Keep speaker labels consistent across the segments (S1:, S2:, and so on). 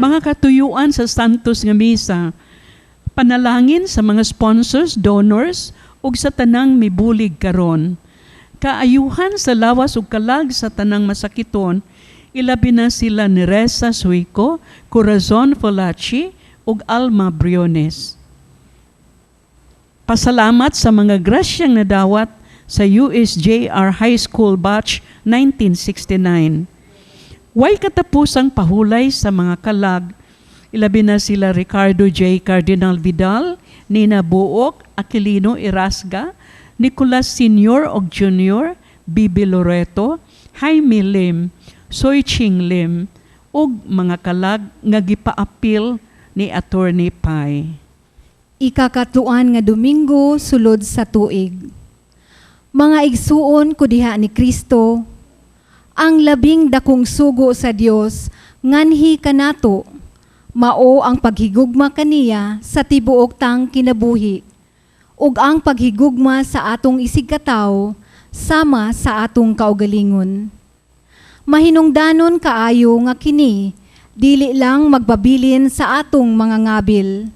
S1: Mga katuyuan sa Santos nga Misa, panalangin sa mga sponsors, donors, ug sa tanang mibulig karon. Kaayuhan sa lawas ug kalag sa tanang masakiton, ilabi na sila ni Reza Suico, Corazon Folachi, ug Alma Briones. Pasalamat sa mga grasyang nadawat sa USJR High School Batch 1969. Way katapusang pahulay sa mga kalag, ilabi na sila Ricardo J. Cardinal Vidal, Nina Buok, Aquilino Irasga, Nicolas Sr. og Jr., Bibi Loreto, Jaime Lim, Soy Ching Lim, ug mga kalag nga gipaapil ni Attorney Pai.
S2: Ikakatluan nga Domingo sulod sa tuig. Mga igsuon ko diha ni Kristo, ang labing dakong sugo sa Dios nganhi kanato mao ang paghigugma kaniya sa tibuok tang kinabuhi ug ang paghigugma sa atong isigkatawo sama sa atong kaugalingon. Mahinungdanon kaayo nga kini dili lang magpabilin sa atong mga ngabil,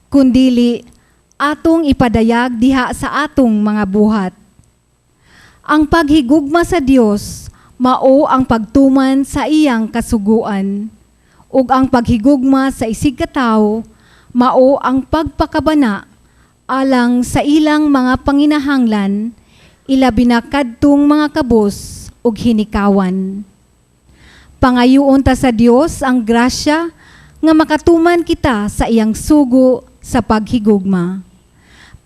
S2: kundili atong ipadayag diha sa atong mga buhat. Ang paghigugma sa Dios mao ang pagtuman sa iyang kasuguan, ug ang paghigugma sa isigkatawo mao ang pagpakabana alang sa ilang mga panginahanglan, ilabi na kadtong mga kabos ug hinikawan. Pangayoon ta sa Dios ang grasya nga makatuman kita sa iyang sugo sa paghigugma.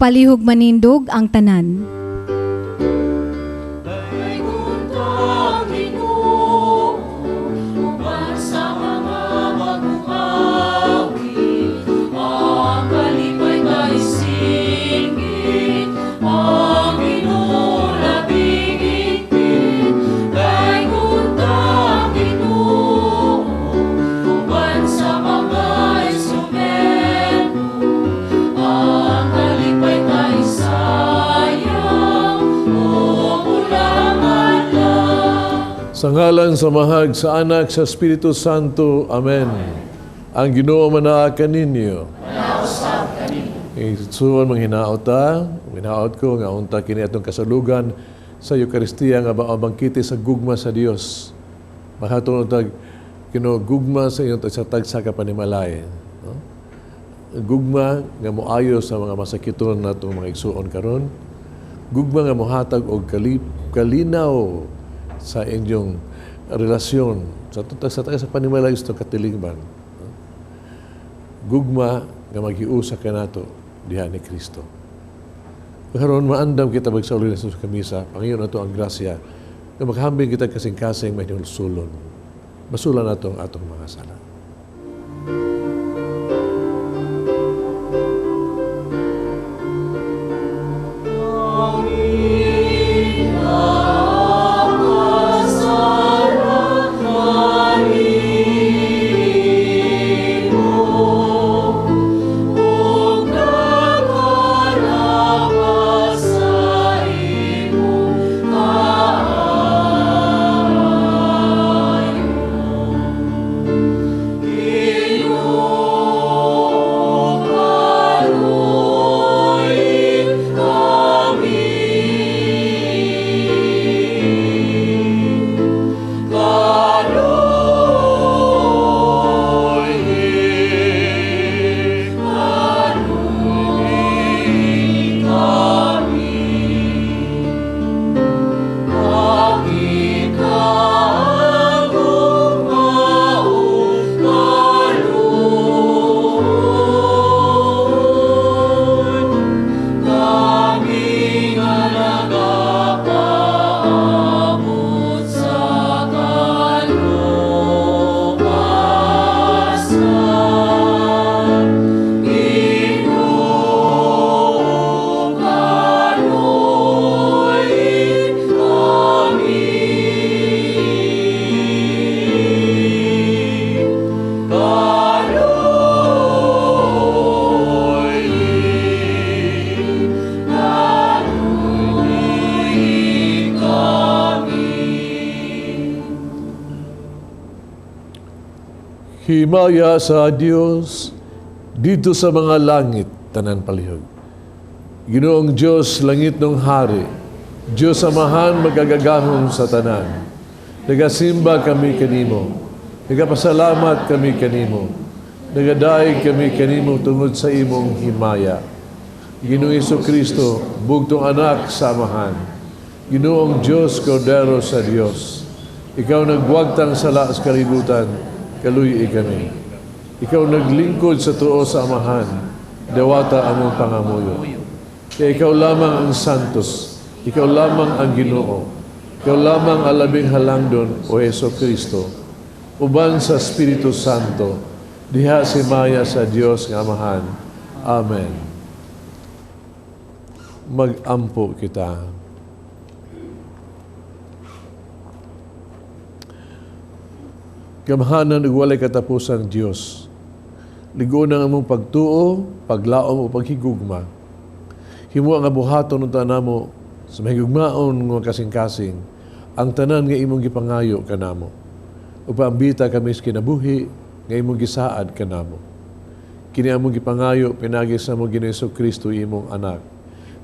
S2: Palihog manindog ang tanan.
S3: Daygon Ginoo, uban sa mga bagong awit, ang kalipay kay singgit, ang Ginoo labing higpit. Daygon Ginoo, uban sa mga instrumento, ang kalipay kay sayaw, ug ulang adlaw.
S4: Sa ngalan sa Amahag, sa Anak, sa Espiritu Santo. Amen. Ang Ginoo manaa kaninyo. Igsuon, manghinaot ta, hinaot ko nga unta kini atong kasalugan sa Eukaristiya nga bangkite sa gugma sa Dios. Mahatod tag Ginoo gugma sa iyong sa tagsa ka panimalay. No? Gugma nga moayo sa mga masakiton natong mga igsuon karon. Gugma nga mohatag og kalinaw sa inyong relasyon sa sa panimalay sa katilingban. No? Gugma nga maghiusa kanato diha ni Kristo. Karon maandam kita magsaulog sa kamisa, pangayoon nato ang grasya nga makahambing kita kasing-kasing may sulon. Basulan nato ang atong mga sala.
S3: Ginoo.
S4: Himaya sa Dios didto sa mga langit, tanan palihog. Ginoong Dios, langitnong hari, Dios Amahan makagagahom sa tanan. Nagasimba kami kanimo. Nagapasalamat kami kanimo. Nagadaig kami kanimo tungod sa imong himaya. Ginoong Kristo, bugtong anak sa Amahan. Ginoong Dios, Kordero sa Dios. Ikaw nagwagtang sala sa kalibutan, kaluy kami. Ikaw naglingkod sa tuo sa Amahan, dawata among pangamuyo. Kaya ikaw lamang ang santos, ikaw lamang ang Ginoo, ikaw lamang ang labing halangdon, o Heso Kristo. Uban sa Espiritu Santo, diha sa himaya sa Dios nga Amahan. Amen. Mag-ampo kita. Gamhanan ug walay katapusang Dios. Ligo ang among pagtuo, paglaom o paghigugma. Himo nga buhaton unta namo sa mahigugmaon nga kasing-kasing ang tanan nga imong gipangayo kanamo. Ug paambita kami sa kinabuhi nga imong gisaad kanamo. Kini among gipangayo pinaagi sa among Ginoong Kristo, imong anak,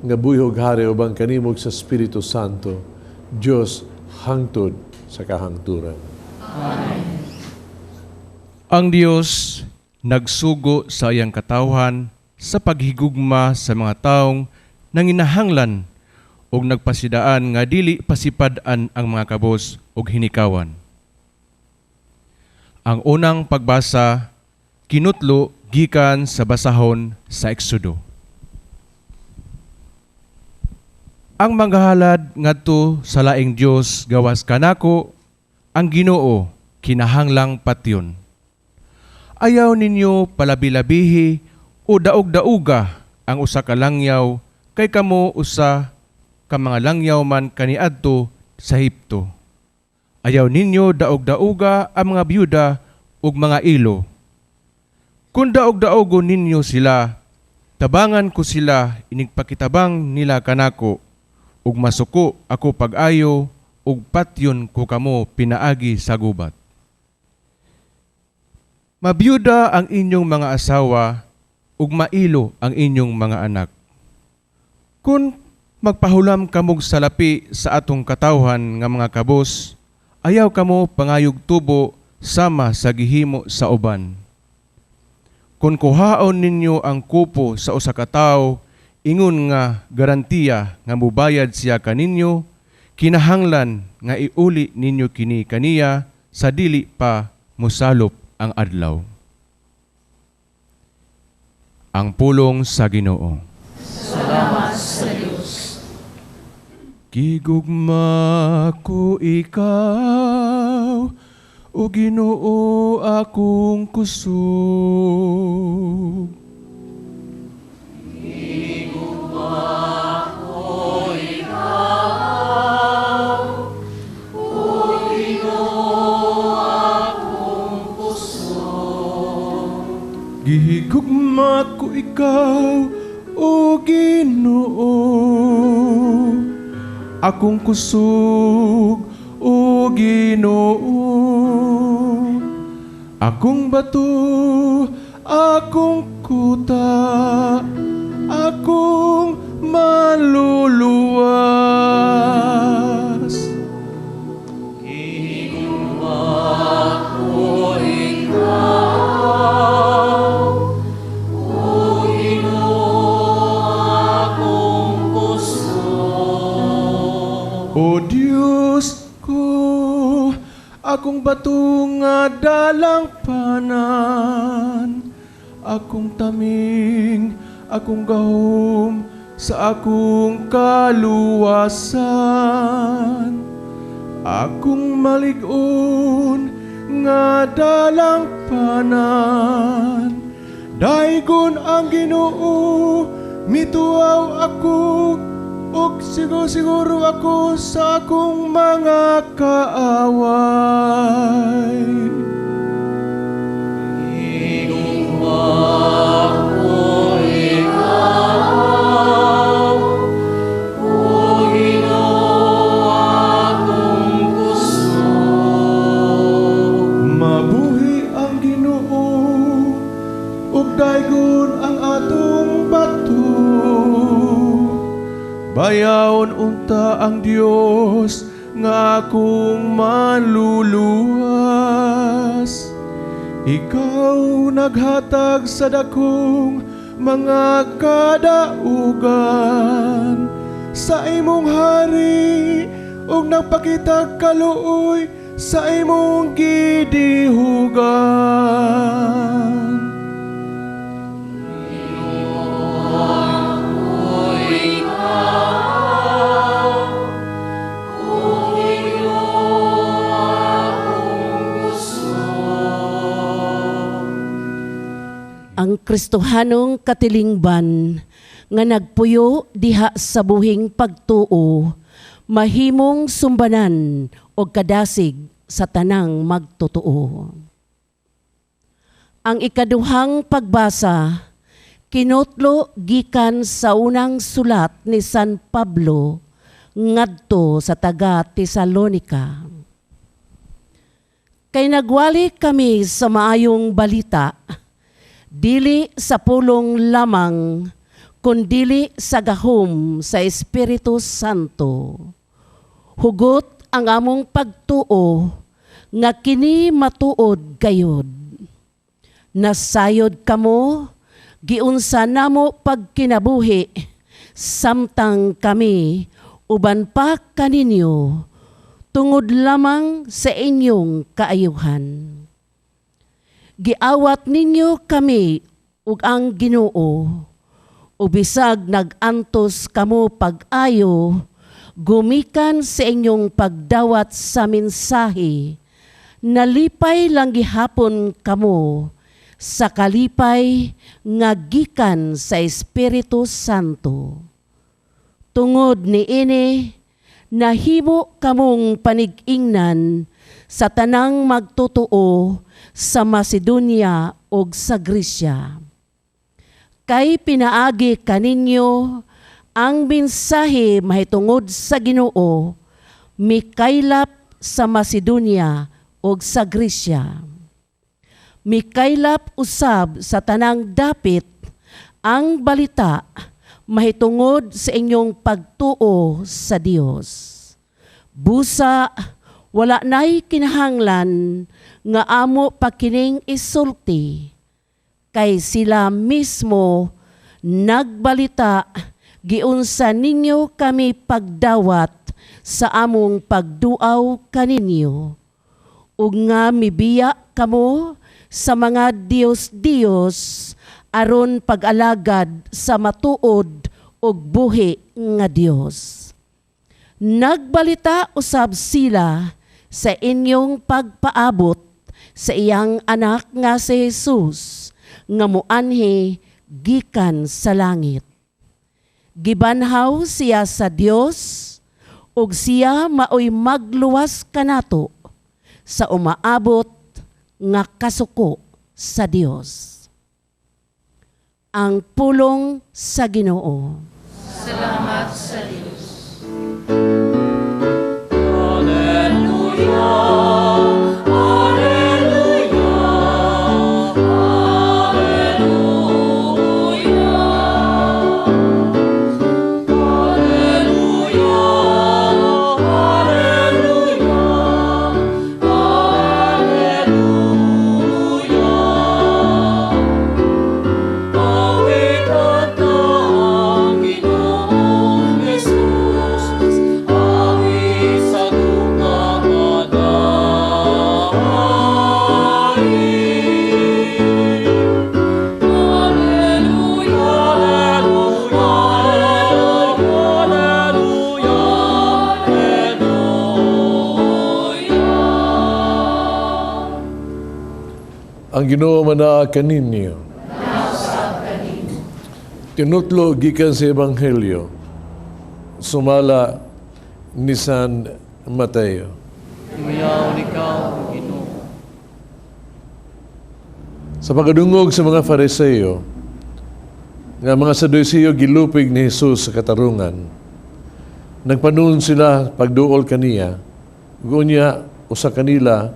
S4: nga buhi ug hari uban kanimo sa Espiritu Santo, Dios hangtod sa kahangturan.
S3: Amen.
S5: Ang Dios nagsugo sa iyang katawhan sa paghigugma sa mga taong nanginahanglan ug nagpasidaan nga dili pasipad-an ang mga kabos ug hinikawan. Ang unang pagbasa kinutlo gikan sa basahon sa Exodo. Ang manggahalad ngadto sa laing Dios gawas kanako, ang Ginoo, kinahanglang patyon. Ayaw ninyo palabi-labihi o daog-dauga ang usa ka langyaw kay kamo usa ka mga langyaw man kaniadto sa Ehipto. Ayaw ninyo daog-dauga ang mga byuda ug mga ilo. Kung daog-daogon ninyo sila, tabangan ko sila inigpakitabang nila kanako, ug masuko ako pag-ayo ug patyon ko kamo pinaagi sa gubat. Mabiyuda ang inyong mga asawa ug mailo ang inyong mga anak. Kung magpahulam kamog salapi sa atong katawhan nga mga kabos, ayaw kamo pangayog tubo sama sa gihimo sa uban. Kung kuhaon ninyo ang kupo sa usa ka tawo, ingon nga garantiya nga mubayad siya kaninyo, kinahanglan nga iuli ninyo kini kaniya sa dili pa mosalop ang adlaw. Ang pulong sa Ginoo.
S3: Salamat sa Dios.
S5: Gigugma ko ikaw, o Ginoo, akong kusog.
S3: Gigugma ko ikaw, o Ginoo, akong kusog.
S5: Gigugma ko ikaw, o Ginoo, akong kusog, o Ginoo. Akong bato, akong kuta, akong maluluwas.
S3: Gigugma ko ikaw, o Ginoo, akong kusog.
S5: O Dios ko, akong bato nga dalangpanan, akong taming, akong gahom sa akong kaluwasan, akong malig-on nga dalangpanan. Daygon ang Ginoo, mituaw ako, ug siguro ako sa akong mga kaaway.
S3: Gigugma ko ikaw, o Ginoo, akong kusog.
S5: Mabuhi ang Ginoo. Bayawon unta ang Dios nga akong manluluwas. Ikaw naghatag sa dakong mga kadaugan sa imong hari ug nagpakita kaluoy sa imong gidihugan.
S6: Ang Kristohanong katilingban nga nagpuyo diha sa buhing pagtuo, mahimong sumbanan o kadasig sa tanang magtotoo. Ang ikaduhang pagbasa, kinutlo gikan sa unang sulat ni San Pablo ngadto sa taga Tesalonika. Kay nagwali kami sa maayong balita, dili sa pulong lamang, kundili sa gahom sa Espiritu Santo. Hugot ang among pagtuo nga kini matuod gayod. Nasayod kamo, giunsa namo pagkinabuhi, samtang kami uban pa kaninyo, tungod lamang sa inyong kaayuhan. Giawat ninyo kami ug ang Ginoo, ug bisag nag-antos kamo pag-ayo, gumikan sa inyong pagdawat sa mensahe, nalipay lang gihapon kamo sa kalipay nga gikan sa Espiritu Santo. Tungod niini, nahimo kamong panig-ingnan sa tanang magtotoo sa Macedonia ug sa Gresya. Kay pinaagi kaninyo ang mensahe mahitungod sa Ginoo, mikaylap sa Macedonia ug sa Gresya. Mikaylap usab sa tanang dapit ang balita mahitungod sa inyong pagtuo sa Dios. Busa wala na'y kinahanglan nga amo pa kining isulti, kay sila mismo nagbalita giunsa ninyo kami pagdawat sa among pagduaw kaninyo, ug nga mibiya kamo sa mga Dios-Dios aron pag-alagad sa matuod ug buhi nga Dios. Nagbalita usab sila sa inyong pagpaabot sa iyang anak nga si Jesus nga muanhi gikan sa langit. Gibanhaw siya sa Dios ug siya maoy magluwas kanato sa umaabot nga kasuko sa Dios. Ang pulong sa Ginoo.
S3: Salamat sa Dios. Alleluia, Alleluia, Alleluia. Alleluia, Alleluia, Alleluia. Awitan ta ang Ginoong Jesus, awit sa gugma padayon. Alleluia, Alleluia, Alleluia, Alleluia.
S4: Ang Ginoo manaa kaninyo. Tinutlo gikan sa Ebanghelyo sumala ni San Mateo.
S3: Himayaon ikaw, Ginoo.
S4: Sa pagkadungog sa mga Fariseo, nga mga Saduceo gilupig ni Jesus sa katarungan, nagpanuon sila pagduol kaniya, unya usa kanila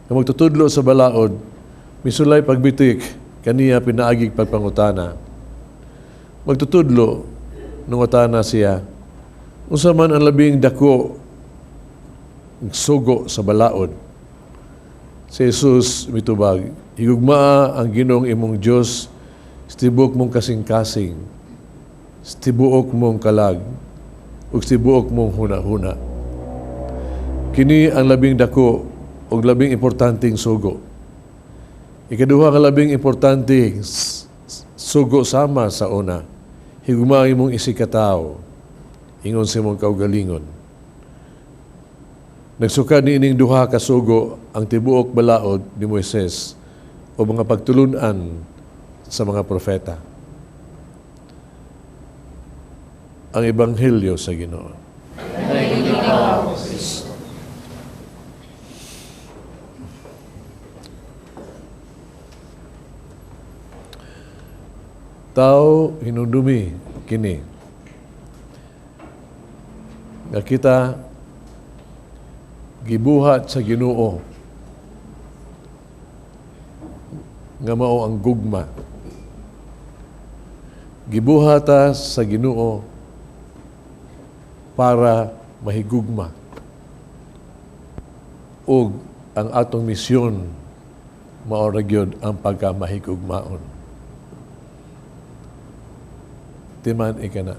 S4: nga magtutudlo sa balaod, misulay pagbitik kaniya pinaagig pagpangutana. "Magtutudlo," nangutana siya, Unsa man ang labing dako sugo sa balaod? Si Jesus mitubag, "Higugmaa ang Ginoong imong Dios sa tibuok mong kasing-kasing, sa tibuok mong kalag, ug sa tibuok mong huna-huna." Kini ang labing dako ug labing importanteng sugo. Ikaduha nga labing importante sugo sama sa una, higugmaa ang imong isigkatawo, ingon sa imong kaugalingon. Nagsukad niining duha ka sugo ang tibuok balaod ni Moises o mga pagtulunan sa mga propeta. Ang Ebanghelyo sa Ginoo. Tao, hinumdumi kini nga kita gibuhat sa Ginoo nga mao ang gugma. Gibuhata sa Ginoo para mahigugma. Ug ang atong misyon mao ra gyud ang pagkamahigugmaon. Timan ikana.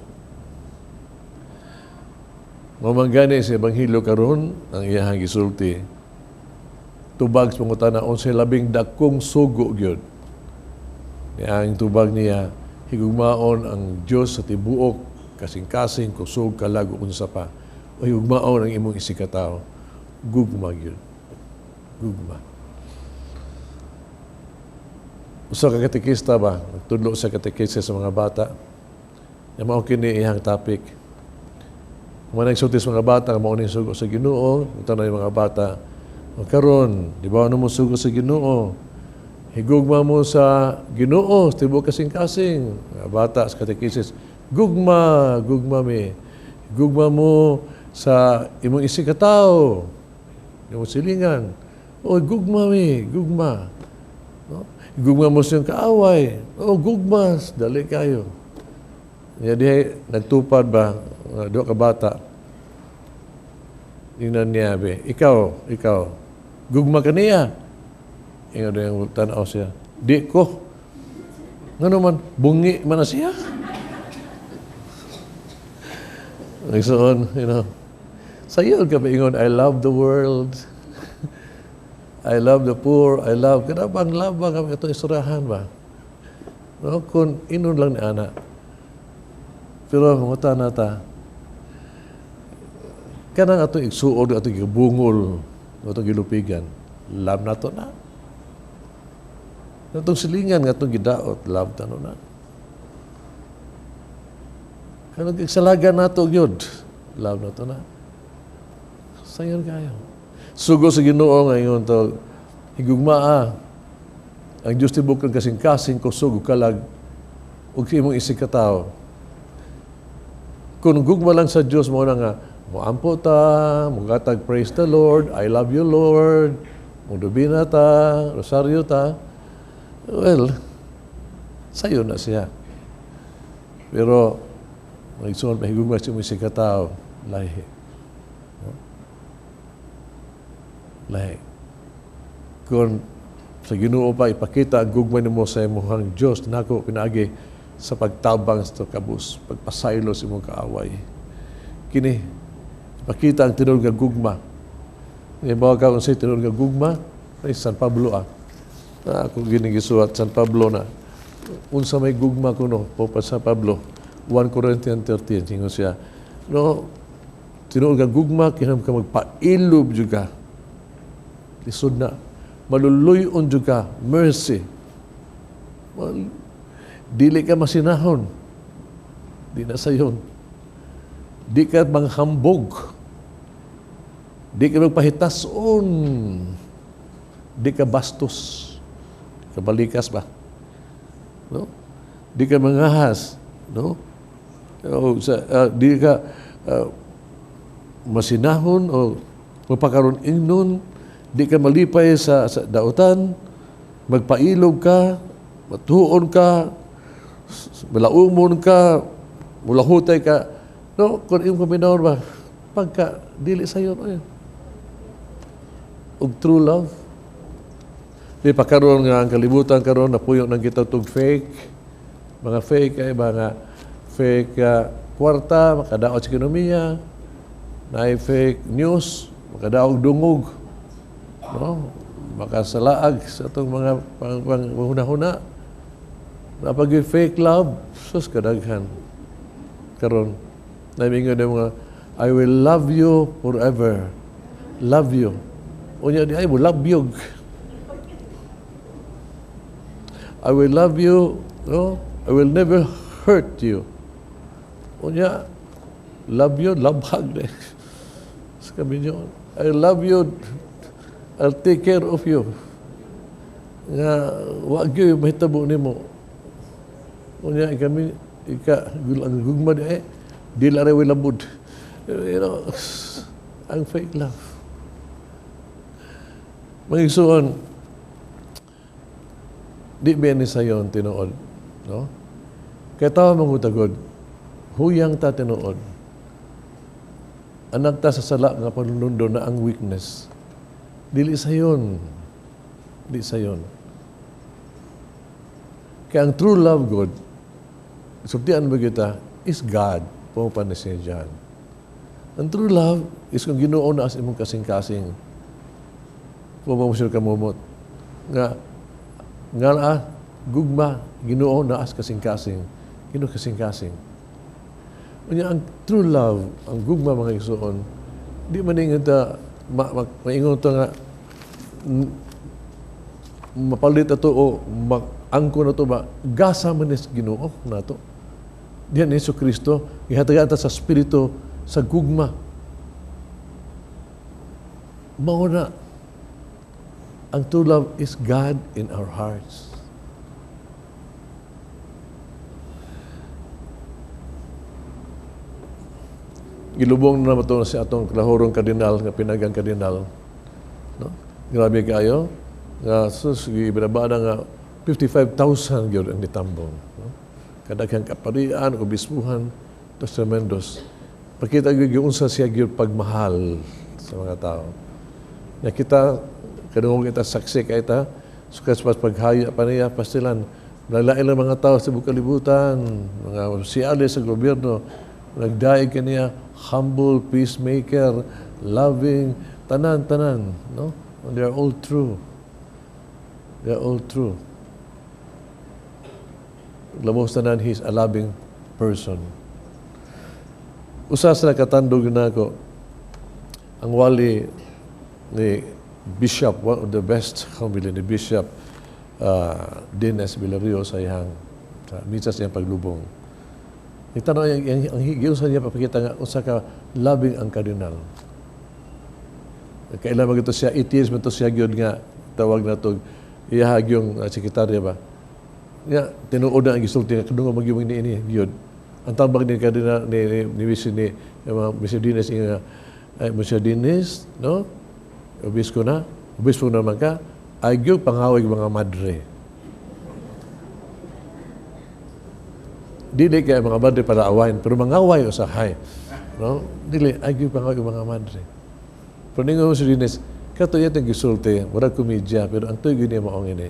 S4: Mao man gani sa Ebanghelyo karon ang iyahang gisulti. Tubag sa pangutana unsay labing dakong sugo gyud. Niya ang tubag niya, higugmaon ang Dios sa tibuok, kasing-kasing, kusog, kalag, ug unsa pa. O higugmaon ang imong isigkatawo. Gugma gyud. Gugma. Usa ka katekista ba, nagtudlo sa katekista sa mga bata. Nga mao kini iyang topic. Kung nagsulti sa mga bata, mao ni sugo sa Ginoo, tanay mga bata, o karon, di ba ano mo sugo sa Ginoo? Higugma mo sa Ginoo, tibuok kasing-kasing. Mga bata sa katekisis, gugma, gugma mi. Gugma mo sa imong isigkatawo, imong silingan. O gugma mi, gugma. No? Gugma mo sa iyong kaaway. O gugma, dali kayo. Diha, nagtupad ba, duha ka bata, ingnan niya, be, ikaw, gugma ka niya. Ingon yung tanaw siya, di ko. Ngano man, bungi man na siya. Nagsuon. Sayo ka ba ingon, I love the world. I love the poor. I love. Kada bang love ba kami itong istoryahan ba? No, kung inon lang ni ana. Pero manguta na ta, kanang atong igsuod, atong gibungol, atong gilupigan, love na to na. Atong silingan, atong gidaot, love ta no na. Kanang igsalaga nato gyud, love na to na. Sayon kayo. Sugo sa Ginoo ngayon to, higugmaa ang Diyos tibok kang kasing-kasing, kusog, kalag, ug imong isigkatawo. Kung gugma lang sa Diyos mo na nga, moampo ta, mogatag praise the Lord, I love you Lord, modobina ta, rosaryo ta, well, sayo na siya. Pero, magsuon mahigugma sa imong isigkatawo, lahi. No? Lahi. Kung sa Ginoo pa ipakita ang gugma nimo sa imong Dios nako pinaagi sa pagtabang sa kabus, pagpasaylo sa imong kaaway. Kini ipakita ang tinuod nga gugma. Ibaw ka unsay tinuod nga gugma, ay San Pablo ah. Na ako ginigisuwat San Pablo na. Unsa may gugma kuno po pa San Pablo 1 Corinthians 13 ingon siya. No, tinuod nga gugma kinahanglan ka magpailob jud ka. Lisod na. Maluluyon jud ka, mercy. Well, dili ka masinahon. Di na sayon. Di ka manghambog. Di ka magpahitason. Di ka bastos. Kabalikas ba? No? Di ka mangahas. No? O, sa, di ka masinahon o mapakaroon ingnon. Di ka malipay sa dautan. Magpailog ka. Matuon ka. Malaumon ka. Mulahutay ka. No, kung iyong kuminaon ba, pagka dili sayon, oy. Ug true love. Di pa karon nga ang kalibutan karon napuyo nang kita tug fake. Mga fake ay mga fake kwarta, makadaot sa ekonomiya, naay fake news, makadaog dungog. No? Makasalaag sa atong mga pang, pang, hunahuna. Napag fake love, sus kadaghan. Karon, namingon ng mga, "I will love you forever. Love you." Unya di ay mo love you. "I will love you, no? I will never hurt you." Unya, love you, love hug. Sa kami niyo, "I love you, I'll take care of you." Nga, wa gyud mahitabo nimo. Unya, kami, ika, ang gugma di ay, di la rin labod. Ang fake love. Mga igsuon, di ba ni sayon tinuod, no? Kaya tawa mangutagod, huyang ta tinuod. Anak ta sa sala nga panunundo na ang weakness. Dili sayon. Di sayon. Kaya ang true love God, sultian ba kita, is God. Pumupan ni siya dyan. Ang true love is kung Ginoo na as imong kasing-kasing. Kung mo siya kamumot. Nga, nga na, gugma, Ginoo na as kasing-kasing. Ginoo kasing-kasing. Unya, ang true love, ang gugma mga igsuon, di man ingon ta, maingon ta nga, mapalit ato o angko na to ba, gasa man is Ginoo nato. Diyan ni Hesus Kristo, gihatagan ta sa Espiritu sa gugma. Mao na, ang true love is God in our hearts. Gilubong na naman ito sa atong lahorong kardinal, nga pinagang kardinal. No? Grabe kayo. Nga, sus, ibinaba na nga 55,000 gyud ang nitambong. No? Kadaghang kaparian, obispuhan, tos tremendos. Pakita gyud yung unsa siya gyud pagmahal sa mga tao. Nga kita, kadungog kita saksi kay ta, sukas pas paghaya pa niya, pastilan, naglain lang mga tao sa buong kalibutan, mga siyali sa gobyerno, nagdaig kaniya, humble, peacemaker, loving, tanan-tanan, no? And they are all true. They are all true. Lamos tanan, he's a loving person. Usa sa nakatandog na ako, ang wali ni Bishop, one of the best homily ni Bishop Dennis Villario sa iyang sa misa sa iyang paglubong. Itanaw ang giunsa niya papakita nga usa ka loving ang kardinal. Kailan man gito siya, 8 years man to siya gyud nga tawag na to iyahag yung sekretarya ba. Nga tinuod na ang gisulti nga kadungog magyud ni ini gyud. Ang tambag ni kardinal ni Mr. Dines nga ay Mr. Dines, no? Obispo na, obispo naman ka, ay gyud pangaway mga madre. Dili kay mga madre para awayin, pero mangaway usahay. No? Dili, ay gyud pangaway mga madre. Pero ningon si Dines, kato iya itong gisulti, wala komedya, pero ang tuig niya maong ini.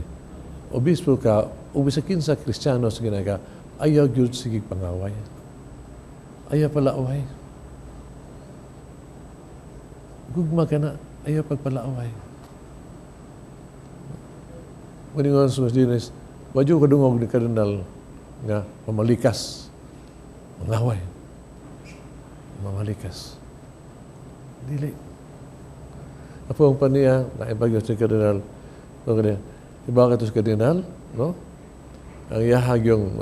S4: Obispo ka, o bisag kinsa Kristiyano sa ginaka, ayaw gyud sige pangaway. Ayaw pala away. Gugma ka na, ayaw pagpalaaway. Muningon sa Dines, wadyo kadungog ni Kardinal nga mamalikas, mangaway, mamalikas. Dili. Apo ang paniya, naipagyo si Kardinal, no, kaniya, iba ka to si Kardinal, no? Ang iyahag yung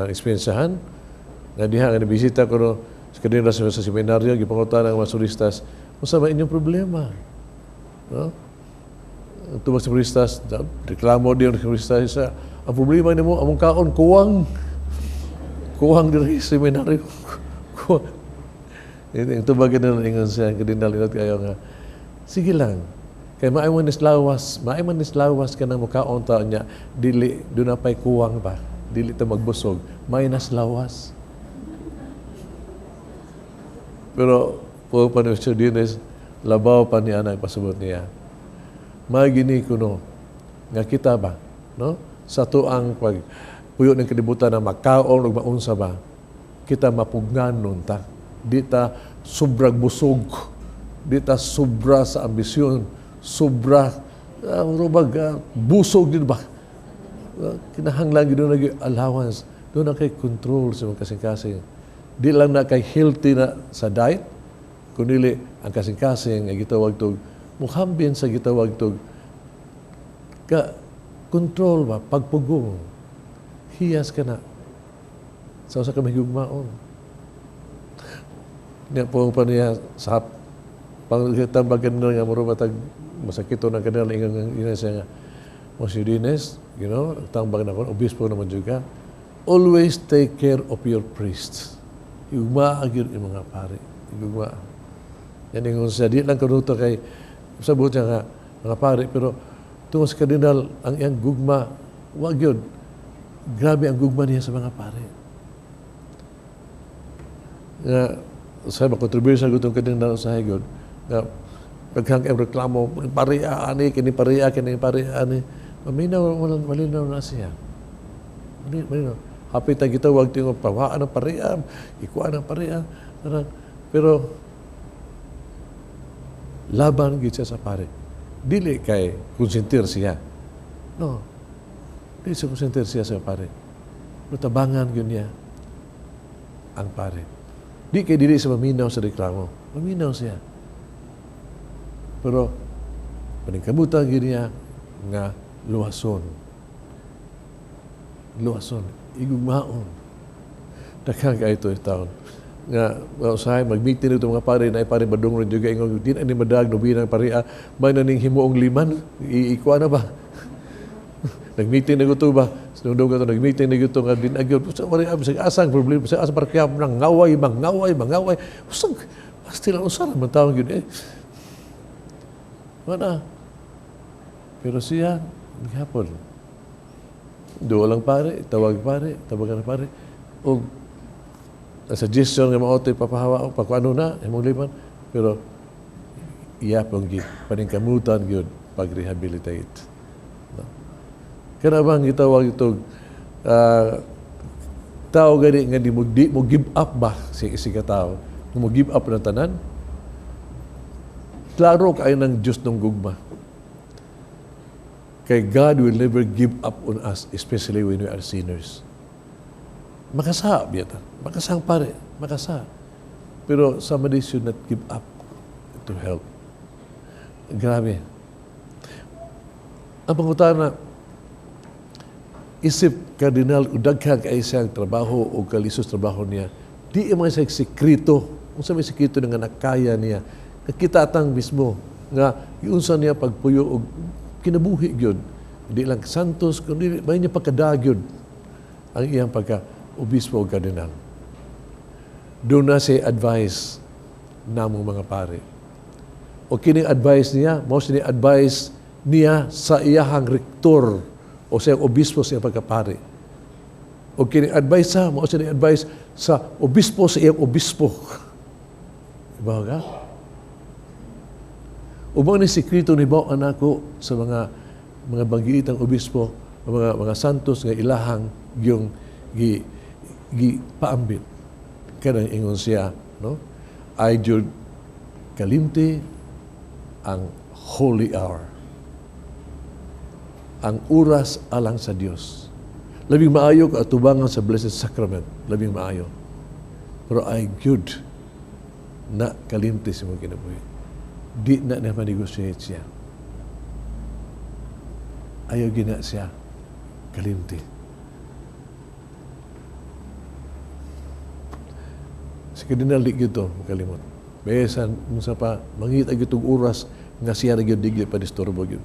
S4: eksperyensahan, nga diha nga nabisita ko no, si Kardinal sa seminaryo, gipangutan ang mga suristas, unsa man inyong problema? No? Ang tubag sa suristas, reklamo diyon sa suristas, sa, ang problema nimo among kaon kuwang. Kuwang diri sa seminaryo. Kuwang. Ang tubag na ingon siya, Kardinal inot kayo nga, sige lang. Kay maay man nislawas, maay man nislawas ka ng mukaon ta niya, dili doon na pa'y kuwang ba, dili ta magbusog, may naslawas. Pero po pa ni Mr. Dines, labaw pa niya ang pasabot niya. Magini kuno nga kita ba, no? Sa tuang pag puyo ng kalibutan na makaon ug maunsa ba, kita mapugnan nun ta. Di ta sobrang busog, di ta sobra sa ambisyon, sobra rubag busog din ba? Kinahanglan gyud na gyud allowance, doon na kay control sa mga kasing-kasing. Di lang na kay healthy na sa diet, kundi ang kasing-kasing ay gitawag tog muhambin sa gitawag tog ka control ba, pagpugong. Hiyas ka na sa usa ka mahigugmaon. Niya po pa niya sa pangtambagan na nga muro matag masakito ng kanila ingon ingon siya nga, "Monsignor Dines, tambag na ko, obispo naman juga, always take care of your priests." Igugma gyud yung mga pare. Igugma. Yan ingon siya, di lang kanuto kay sabot niya nga mga pare, pero tungod sa kardinal, ang iyang gugma, wag yun. Grabe ang gugma niya sa mga pare. Nga, sa controversial gutong kardinal sa gud, nga daghang kay reklamo, pariya ani, kini pariya, kini pariya ani. Maminaw, malinaw na siya. Malinaw. Hapit ang gitawag tingo pawaan ng pariya, ikuan ng pariya. Pero laban gid siya sa pare. Dili kay konsentir siya. No. Dili siya konsentir siya sa pare. Pero tabangan gyud niya ang pare. Di kay dili siya maminaw sa reklamo. Maminaw siya. Pero paningkamutan gyud niya nga luwason. Luwason. Igugmaon. Daghang kaayo ito taon. Nga, usahay, mag-meeting ito mga pare, na pare badong rin juga, ingon, di na ni madag, nubi ng pare, may na ning himuong liman, iikuha na ba? Nag-meeting na ito ba? Sinundong ka ito, nag-meeting na ito, nga din agyo, sa pare, sa asang problema, sa asang parkya, nang ngaway, mangaway, mangaway, usang, pasti lang, usang naman taong yun, eh. Wala. Pero siya, naghapon. Duwa lang pare, tawag pare, tawagan na pare. O, ang suggestion nga mao to'y papahawa o pakuano na, imong liman. Pero, iya pong gi, paningkamutan gyud pag-rehabilitate. No? Kana bang gitawag ito, tao gani nga di mo give up ba si si ka tao? Mo give up ng tanan? Klaro kaayo ng Diyos ng gugma. Kay God will never give up on us, especially when we are sinners. Makasa, biyata. Makasang pare. Makasa. Pero somebody should not give up to help. Grabe. Ang pangutana, isip kardinal, daghan kay siyang trabaho o kalisos trabaho niya, di man siya sekreto. Unsa may sekreto nga nakaya niya. Nakita atang mismo nga giunsa niya pagpuyo og kinabuhi gyud. Hindi lang santos, kundi may niya pagkadagyod ang iyang pagka obispo o kardinal. Doon na siya advice namong mga pare. O kining advice niya, mao sini advice niya sa iyahang rektor o sa iyang obispo sa iyang pagkapare. O kining advice sa, mao sini advice sa obispo sa iyang obispo. Iba ka? Ubang ni sekreto ni Bao anako sa mga banggiitang obispo, mga santos nga ilahang yung gi gi paambit. Kanang ingon siya, no? Ay jud kalimti ang holy hour. Ang oras alang sa Dios. Labing maayo ka atubangan sa Blessed Sacrament, labing maayo. Pero ay good na kalimti sa mga kinabuhi. Di na niya ma-negotiate siya. Ayaw gina siya kalimti. Si Cardinal di gito makalimot. Besan unsa pa mangita gyud og oras nga siya ra gyud di gyud padisturbo gyud.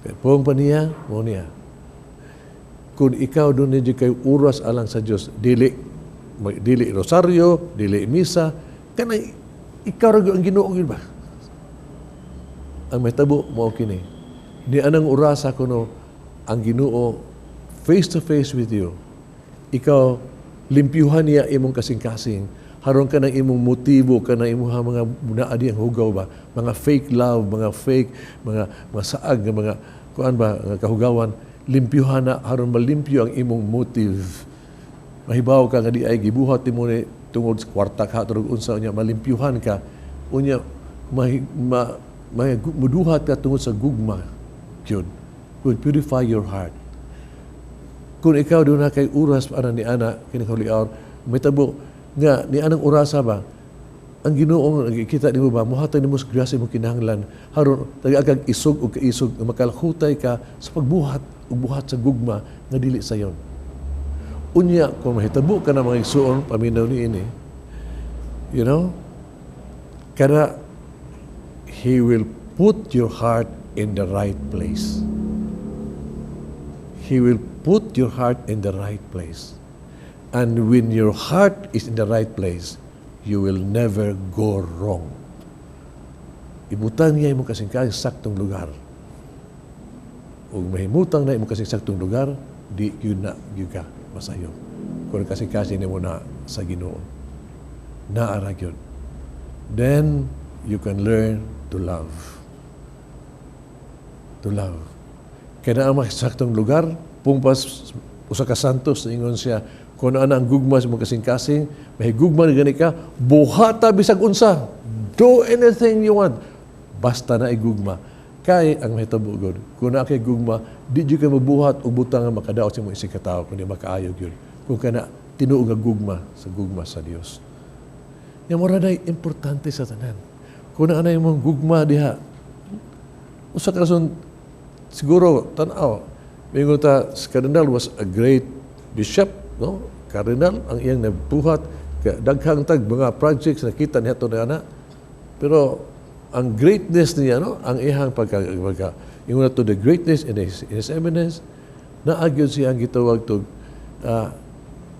S4: Kay puong pa niya, mo niya. Kung ikaw doon ni kay oras alang sa Dios, dili dili rosaryo, dili misa, kanang ikaw ra gyud ang Ginoo gyud ba? Ang mahitabo mao kini. Ni anang orasa kuno ang Ginoo face to face with you. Ikaw limpyuhan niya imong kasing-kasing. Haron ka ng imong motibo, ka ng imong mga naa di ang hugaw ba, mga fake love, mga fake, mga saag nga mga kuan ba, nga kahugawan, limpyuhan na haron malimpyo ang imong motive. Mahibaw ka nga di ay gibuhat nimo ni tungod sa kwarta ka turog unsa, unya malimpyuhan ka, unya ma, muduhat ka tungod sa gugma gyud will purify your heart. Kung ikaw duna kay oras para ni ana kining holy hour, mahitabo nga ni anang orasa ba, ang Ginoo kita nimo ba, mohatag nimo sa grasya imong kinahanglan haron taga kag isog og kaisog nga makalhutay ka sa pagbuhat ug buhat sa gugma nga dili sayon. Unya kung mahitabo ka na, mga igsuon, paminaw ni ini, kana He will put your heart in the right place. He will put your heart in the right place. And when your heart is in the right place, you will never go wrong. Ibutang niya imong kasing-kasing sa saktong lugar. Ug mahimutang na imong kasing saktong lugar, di yun na gyud ka masayo. Kung kasing-kasing nimo na sa Ginoo. Naara gyud. Then you can learn to love. To love. Kaya na ang saktong lugar, pungpas usa ka santos, ingon siya, kung ano ang gugma sa imong kasing-kasing, mahigugma na gani ka, buhata bisag unsa. Do anything you want. Basta na gugma. Kay ang mahitabo gud, kung naa kay gugma, di jud ka mabuhat og butang nga makadaot sa imong isig katawo, kundi makaayo gyud. Kung kana tinuod nga gugma sa Dios. Nga mura na importante sa tanan. Kung naa na imong gugma diha, usa ka rason siguro tan-aw, mingon ta si Cardinal was a great bishop, no? Cardinal ang iyang nabuhat, daghang tag mga projects nakita niya to na ana. Pero ang greatness niya, no, ang iyang pagka ingon na to the greatness in his eminence, naa gyud siya ang gitawag to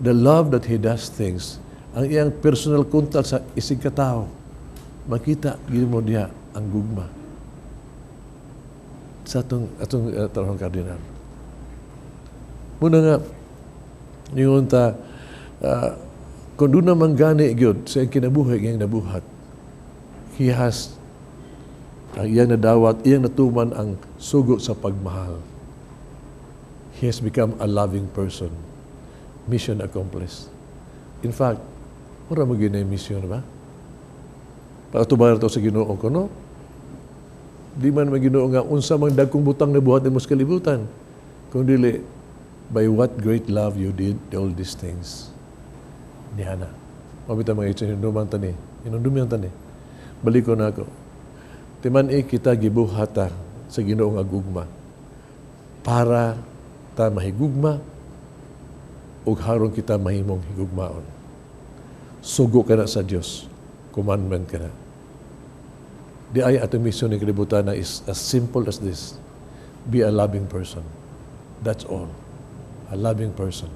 S4: the love that he does things, ang iyang personal contact sa isig katawo, makita gyud mo diha ang gugma sa atong tarong kardinal. Muna nga, ingon ta, kung duna man gani gyud sa iyang kinabuhi iyang nabuhat, he has, ang iyang nadawat, iyang natuman ang sugo sa pagmahal. He has become a loving person. Mission accomplished. In fact, mura mo gyud na yung mission ba? Paatubayan to sa Ginoo ko, no? Di man Ginoo nga unsa mang dagkong butang na buhat nimo sa kalibutan. Kung dili, by what great love you did all these things. Niya na. Mabita mga ito, hinumduman tani. Hinumduman tani. Balik ko na ako. Timan eh, kita gibuhata sa Ginoo nga gugma para ta mahigugma ug haron kita mahimong higugmaon. Sugo ka na sa Dios. Commandment ka na. Di ay atong mission ni kalibutan na is as simple as this. Be a loving person. That's all. A loving person.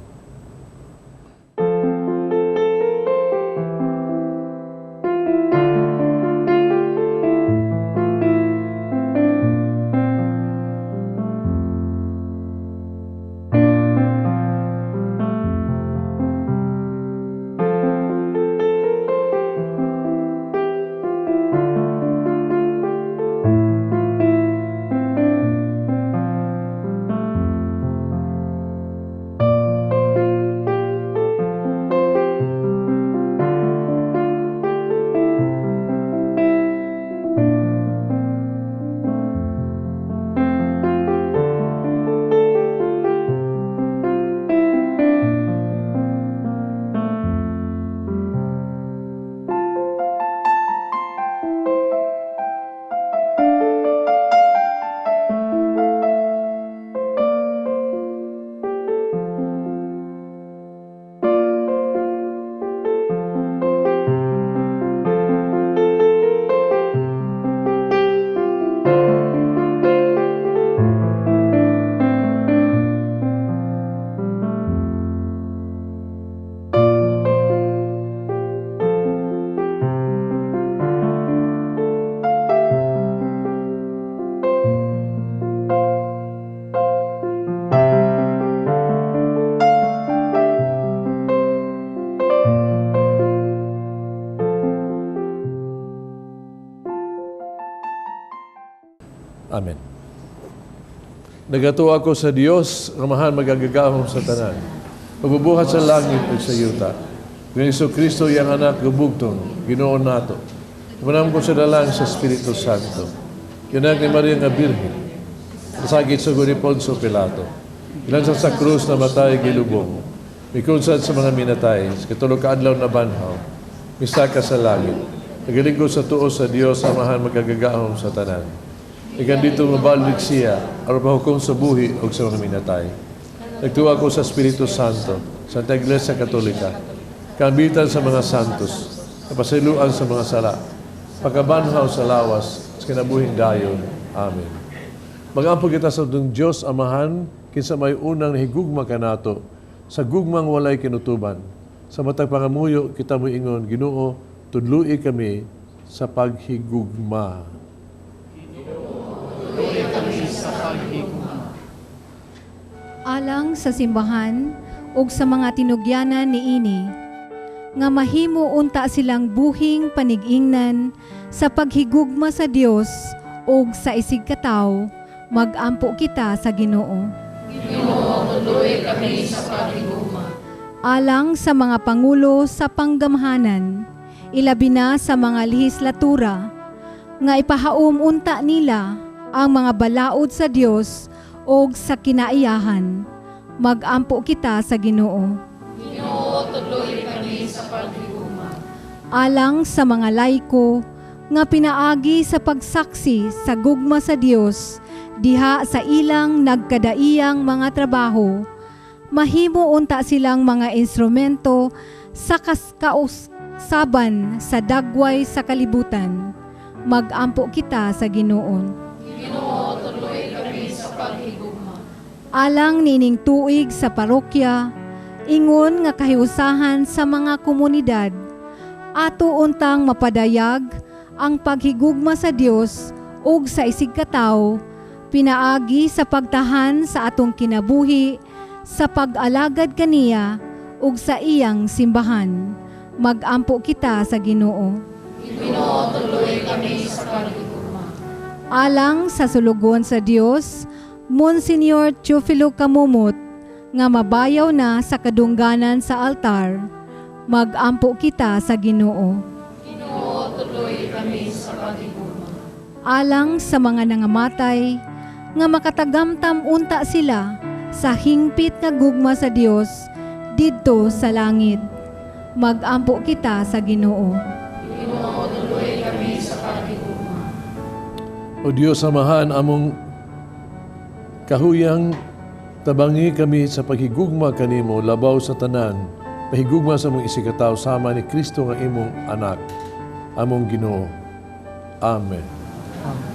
S4: Amen. Nagatuo ako sa Dios, Amahan magagagahom sa tanan. Pagbubuhat sa langit ug sa yuta. Kung Hesus Kristo iyang anak gubugtong, Ginoo nato. Manam ko sa dalang sa Espiritu Santo. Kinak ni Maria nga Birhen. Nasagit sa ni Poncio Pilato. Ilan sa krus na matay gilubong. Mikunsad sa mga minatay, sa katulog kaadlaw na banhaw. Misaka sa langit. Nagalingkod sa tuo sa Dios, Amahan magagagahom sa tanan. Ikan dito mabalik siya, aron pahukom sa buhi o sa mga minatay. Nagtuwa ko sa Espiritu Santo, Santa Iglesia Katolika, kaambitan sa mga santos, kapasiluan sa mga sala, pagkabanhaw sa lawas, sa kinabuhing dayon. Amen. Mag-ampo kita sa atong Diyos Amahan, kinsa may unang nahigugma kanato, sa gugmang walay kinutuban. Sa matag pangamuyo, kita moingon, Ginoo, tudloi kami sa paghigugma.
S2: Alang sa simbahan ug sa mga tinugyanan niini, nga mahimo unta silang buhing panigingnan sa paghigugma sa Dios ug sa isigkatawo, magampo kita sa Ginoo.
S3: Ginoo, tudloi kami sa paghigugma.
S2: Alang sa mga pangulo sa panggamhanan, ilabi na sa mga lehislatura, nga ipahaom unta nila ang mga balaod sa Dios og sa kinaiyahan, magampo kita sa Ginoo.
S3: Ginoo, tudloi kami sa paghigugma.
S2: Alang sa mga laiko nga pinaagi sa pagsaksi sa gugma sa Dios diha sa ilang nagkadaiyang mga trabaho, mahimo unta silang mga instrumento sa kausaban sa dagway sa kalibutan. Magampo kita sa Ginoo.
S3: Ginoo, tudloi kami sa paghigugma.
S2: Alang nining tuig sa parokya, ingon nga kahiusahan sa mga komunidad, ato untang mapadayag ang paghigugma sa Dios ug sa isigkatawo, pinaagi sa pagtahan sa atong kinabuhi, sa pag-alagad kaniya ug sa iyang simbahan. Magampo kita sa Ginoo.
S3: Ginoo, tudloi kami sa paghigugma.
S2: Alang sa sulugon sa Dios, Monsignor Teofilo Camomot, nga mabayaw na sa kadungganan sa altar, magampo kita sa Ginoo.
S3: Ginoo, tudloi kami sa paghigugma.
S2: Alang sa mga nangamatay, nga makatagamtam unta sila sa hingpit nga gugma sa Dios didto sa langit. Magampo kita sa Ginoo.
S3: Ginoo, tudloi kami sa paghigugma.
S4: O Diyos, Amahan, among kahuyang tabangi kami sa paghigugma kanimo labaw sa tanan, pahigugma sa among isigkatawo sama ni Kristo nga imong anak, among Ginoo. Amen.
S1: Amen.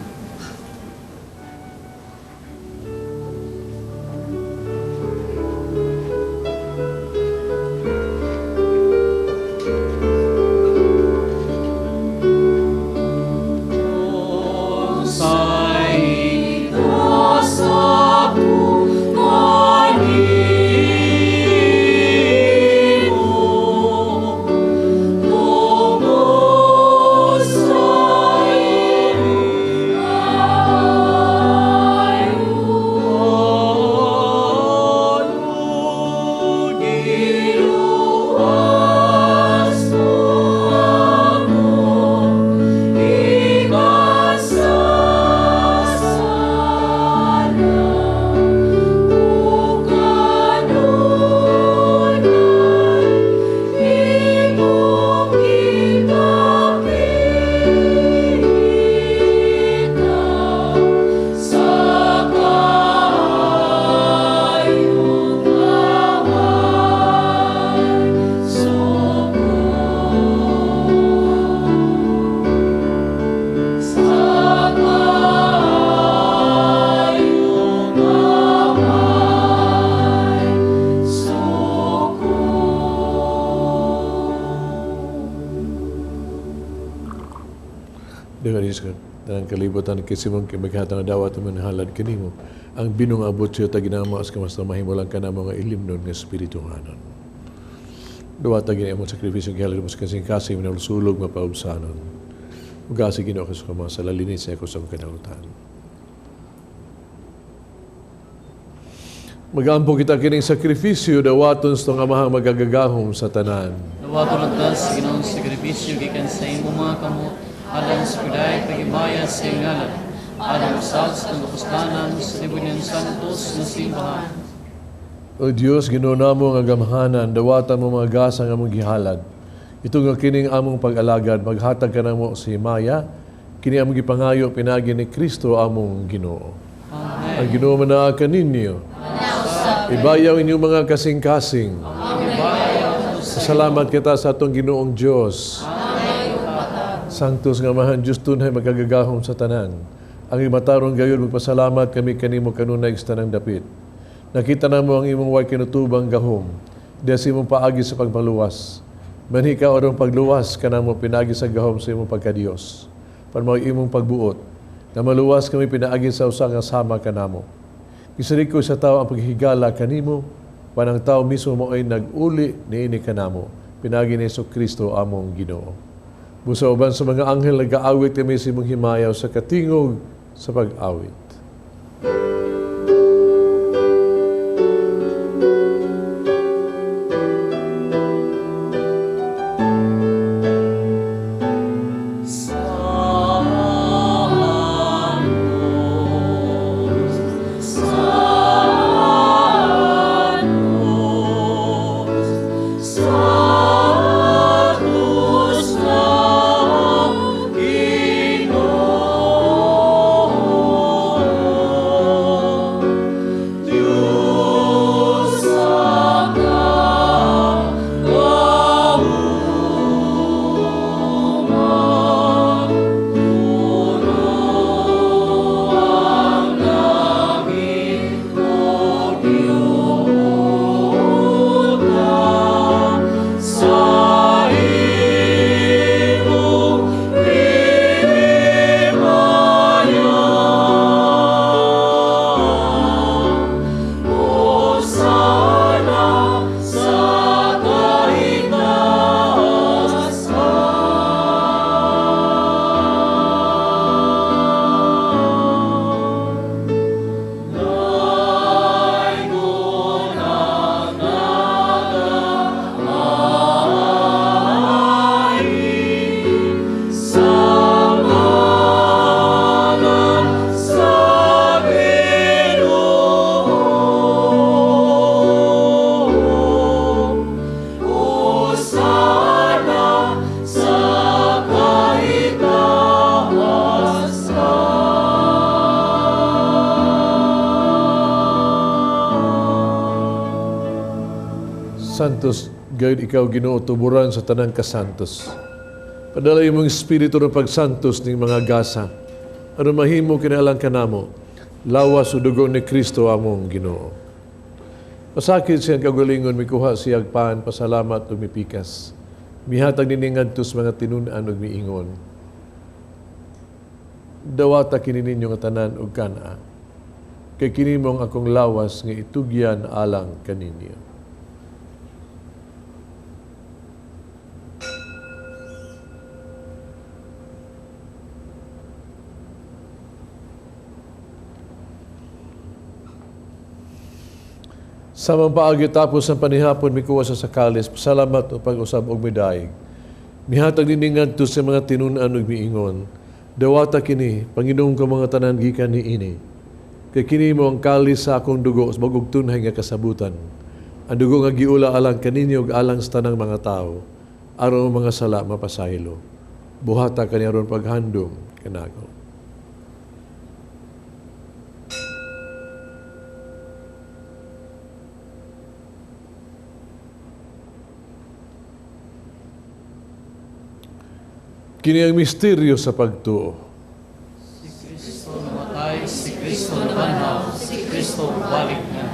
S4: Kalibutan kisimong kimaghatang dawat man halad kanimo ang binong abot siya ta ginama as kamas mahimo lang kana mga ilimnon nga espiritu nganon. Duwata gini among sakripisyo gihalad mo sa kasing-kasing minulsulog mapaubsanon. Ugasi Ginoo sa mga sa lalinis sa sa kanautan. Magampo kita kining sakripisyo dawaton sa atong Amahang magagagahom sa tanan.
S3: Dawaton unta sa Ginoong sakripisyo gikan sa imong mga kamot, alang sa pagdayeg paghimaya sa iyang ngalan, alang usab sa atong kapuslanan sa tibuok niyang santos nga simbahan.
S4: O Dios, Ginoo namo nga gamhanan, dawata mo mga gasa nga among gihalad. Ito nga kining among pag-alagad, maghatag ka namo sa himaya, kini among gipangayo pinaagi ni Kristo among Ginoo.
S3: Amen.
S4: Ang Ginoo manaa kaninyo. Ibayaw inyong mga kasing-kasing. Salamat kita sa atong Ginoong Dios. Sanctus nga Amahan Dios tunay magagagahom sa tanan. Ang imatarong gayon magpasalamat kami kanimo kanunay sa tanang dapit. Nakita namo ang imong way kinutubang gahom. Diya sa imong paagi sa pagpaluwas. Manhi ka orong pagluwas kanamo pinaagi sa gahom sa imong pagkadiyos. Pan mao imong pagbuot. Na maluwas kami pinaagi sa usa nga sama kanamo. Gisalik sa tao ang paghigala kanimo, panang tao mismo mo ay nag-uli niini kanamo. Pinaagi ni Hesus Kristo among Ginoo. Busa uban sa mga anghel nagaawit kami sa imong himayaw sa katingog sa pag-awit. Santos, gayud ikaw Ginoo tuburan sa tanang kasantos. Padala imong espiritu ng pagsantos ning mga gasa. Aron mahimo kinaalang kanamo, lawas o dugo ni Kristo among Ginoo. Pasakit siyang kagalingon, mikuha siyag pan, pasalamat ug mipikas. Mihatag niini ngadto sa mga tinun-an ug miingon. Dawata kini ninyo nga tanan ug kana. Kay kini mong akong lawas nga itugyan alang kaninyo. Samang paagi tapos ang panihapon, mikuha sa sakalis, pasalamat o pag-usab og midaig. Mihatag niini ngadto sa mga tinun-an ug miingon. Dawata kini, Panginoon ko mga tanan gikan niini. Kay kini mo ang kalis sa akong dugo sa bag-ong tunhay nga kasabutan. Ang dugo nga giula alang kaninyo ug alang sa tanang mga tawo, aron ang mga sala mapasaylo. Buhata kani aron paghandom kanako. Kini ang misteryo sa pagtuo.
S3: Si Kristo namatay, si Kristo nabanhaw, si Kristo balik na.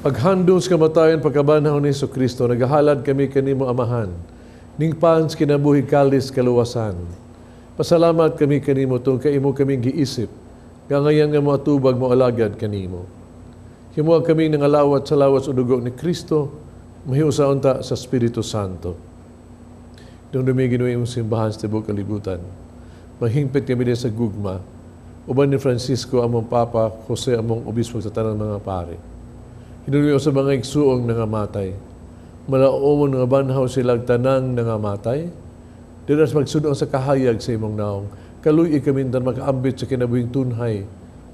S4: Paghandom sa kamatayon, pagkabanhaw ni Hesus Kristo, nagahalad kami kanimo Amahan, ning pan sa kinabuhi kalis kaluwasan. Pasalamat kami kanimo tungod kay imo kaming giisip, nga ngayan nga moatubag mo alagad kanimo. Himoa kami nangalawat sa lawas o dugo ni Kristo, mahiusa unta sa Espiritu Santo. Dumdumi Ginoo imong simbahan sa tibuok kalibutan. Mahingpit kami din sa gugma. Uban ni Francisco among Papa, Jose among Obispo sa tanang mga pare. Hinumdumi sa mga igsuong nangamatay. Malaumon nga banhaw silang tanang nangamatay. Diras magsuno sa kahayag sa imong naong. Kaluy kami tan makaambit sa kinabuhing tunhay.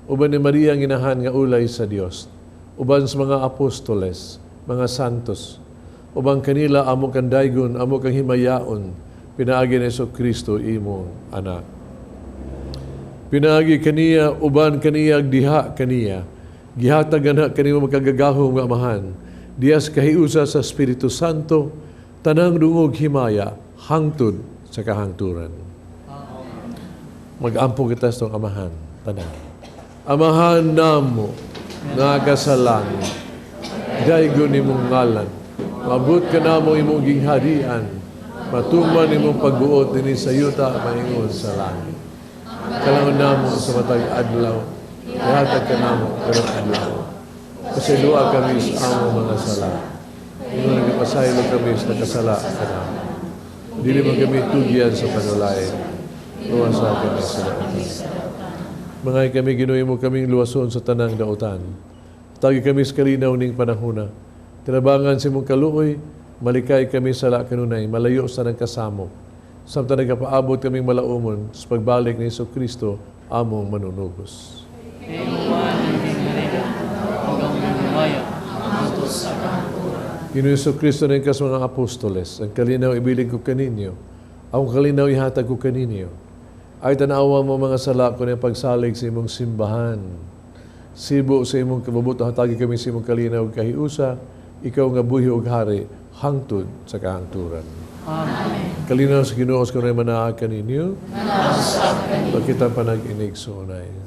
S4: Uban ni Maria ang inahan nga ulay sa Dios. Uban sa mga apostoles, mga santos. Uban kanila amo kang daygon, amo kang himayaon. Pinaagi ni Hesus Kristo imong anak. Pinaagi kaniya, uban kaniya, diha kaniya. Gihatag na kanimo makagagahom nga Amahan. Diya sa kahiusa sa Espiritu Santo, tanang dungog himaya, hangtod sa kahangturan. Mag-ampo kita sa itong Amahan, tanan. Amahan namo, nga sa langit, daygon imong ngalan, maabot ka namo imong gingharian, matuman imong pagbuot dinhi sa yuta maingon sa langit. Kalangon namo sa matag adlaw, ihatag ka namo karong adlaw. Pasayloa kami sa among mga sala. Ingon nagpasaylo kami sa nakasala kanamo. Dili man kami tugyan sa panulay. Luwasa kami sa dautan. Mangay kami, Ginoo, mo kaming luwason sa tanang dautan. Tagi kami sa kalinaw ning panahona. Tinabangan sa imong kaluoy, malikay kami sa sala kanunay, malayo sa nang kasamo. Samtang nagapaabot kaming malaumon sa pagbalik ni Hesus Kristo, among manunubos. Ginoo Hesus Kristo na kas mga apostoles, ang kalinaw ibilin ko kaninyo, ang kalinaw ihatag ko kaninyo. Ay tanawa mo mga sala ko na pagsalig sa imong simbahan. Sibo sa imong kabubuto, hatagi kami sa imong kalinaw kahiusa, ikaw nga buhi og hari, hangtod sa kahangturan.
S3: Amen.
S4: Kalinaw sa Ginoo sa kanunay manaa kaninyo. Pagkita panag-inig sa unay.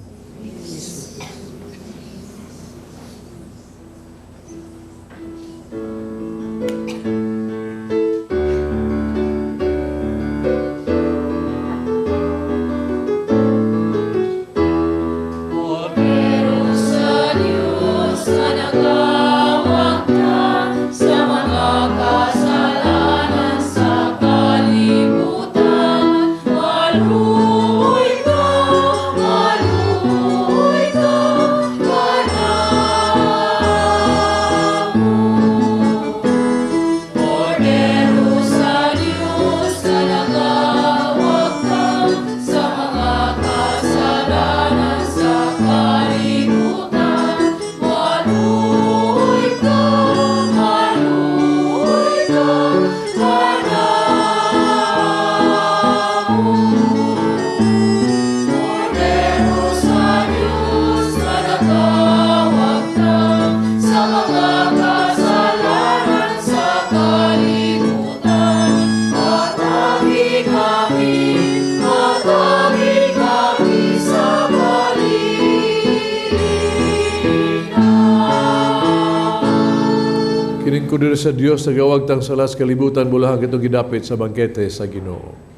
S4: Kudiri sa Dios nagawag tang salas kalibutan bulahan kitong gidapit sa bangkete sa Ginoo.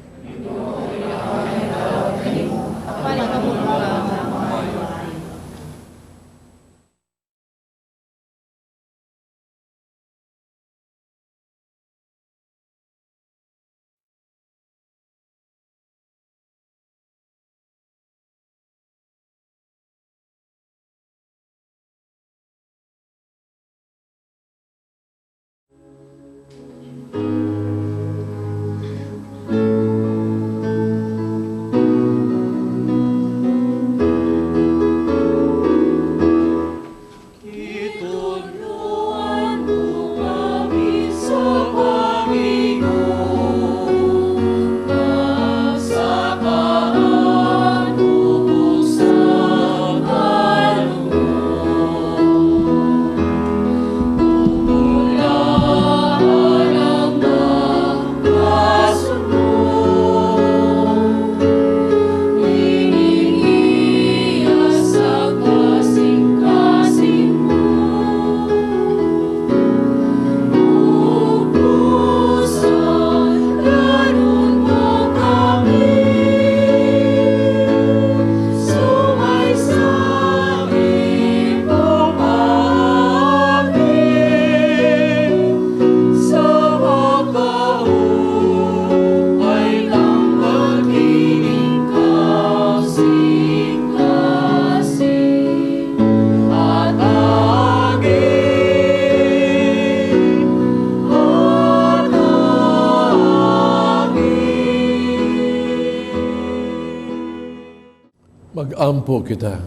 S4: Mag-ampo kita.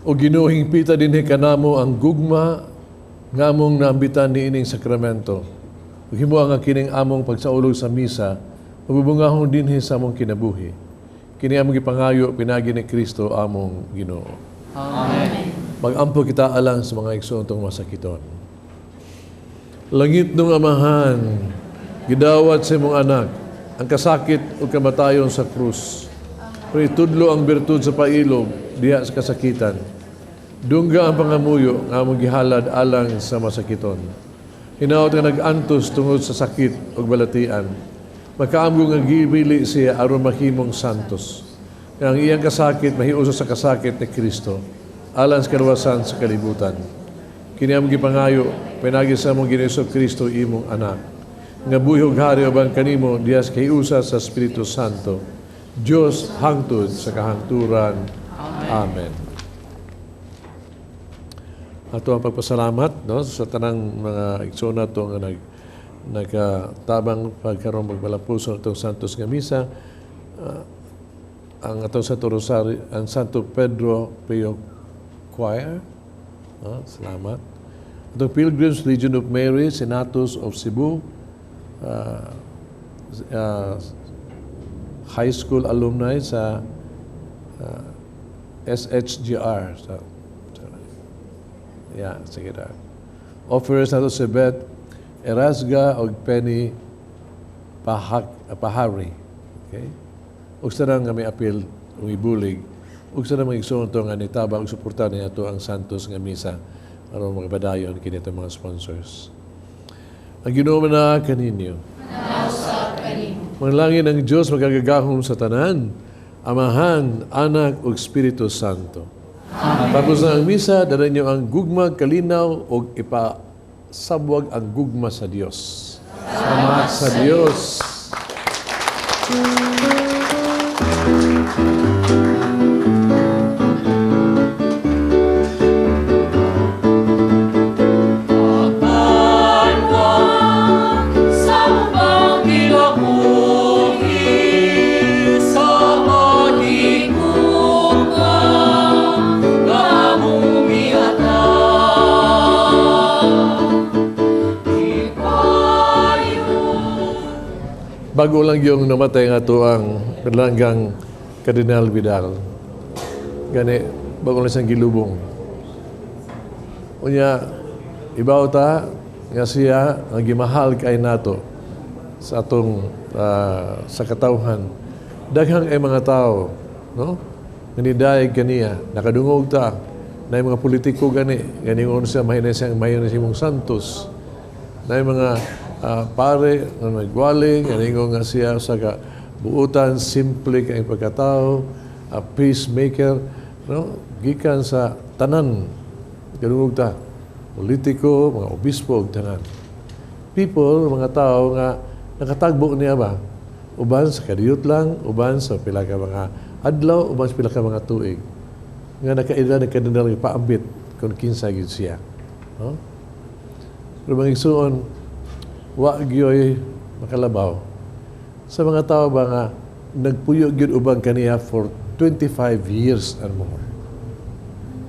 S4: O Ginoo, hingpita dinhi kanamo ang gugma nga among naambitan niining sakramento. Ug himoa nga kining among pagsaulog sa misa mabubungahon dinhi sa among kinabuhi. Kini among gipangayo pinaagi ni Kristo among Ginoo.
S3: Amen.
S4: Mag-ampo kita alang sa mga igsoon tong masakiton. Langitnong Amahan, gidawat sa imong anak ang kasakit ug kamatayon sa krus. Pero itudlo ang birtud sa pailob diha sa kasakitan. Dungga ang pangamuyo nga among gihalad alang sa masakiton. Hinaot nga nag-antos tungod sa sakit ug balatian. Makaamgo nga gibili siya aron mahimong santos. Nga ang iyang kasakit mahiusa sa kasakit ni Kristo alang sa kaluwasan sa kalibutan. Kini among gipangayo pinaagi sa among Ginoo Kristo, imong anak, nga buhi ug hari uban kanimo diha sa kahiusa sa Espiritu Santo, Dios hangtod sa kahangturan. Amen. Ato ang pagpasalamat, no, sa tanang mga igsoon nato nga nagkatabang pagkaroon magmalampuson atong Santos nga Misa, ang atong Santo Rosario, ang Santo Pedro Pio Choir, no, salamat. Atong Pilgrims Legion of Mary, Senatus of Cebu, high school alumni sa SHGR. Yeah, sige na. Offers nato si Beth Erasga og Penny Pahari. Okay? Ug sa nga may apil ug ibulig, ug sa mga igsoon to nga nitabang ug suporta niya ato ang Santos nga Misa aron makapadayon kini itong mga sponsors. Ang Ginoo na kaninyo. Manalangin ang Diyos makagagahom sa tanan, Amahan, Anak ug Espiritu Santo. Amen. Tapos na ang misa, dala niyo ang gugma, kalinaw ug ipasabwag ang gugma sa Dios. Salamat sa Dios. Bago lang yung namatay nga to ang panalanggang Cardinal Vidal. Gani, bago lang siyang gilubong. Unya, ibaw ta, nga siya ang gimahal kay nato sa atong sa katawhan. Daghang ay mga tao, no? Naniday kaniya, nakadungog ta, na mga politiko gani, ganingon siya, mahinay siyang mahinay siyang Santos. Na mga pare nga nagwali, ganingon nga siya sa buutan, simple kay pagkatao, a peacemaker, no? Gikan sa tanan, gadungog ta, politiko, mga obispo, ug tanan. People, mga tao nga nakatagbo niya ba? Uban sa kadiyot lang, uban sa pila ka mga adlaw, uban sa pila ka mga tuig. Nga nakaila ni Cardinal paambit kung kinsa gyud siya. No? Pero mga igsuon, wa gyoy makalabaw sa mga tao ba nga nagpuyo gyud uban kaniya for 25 years and more.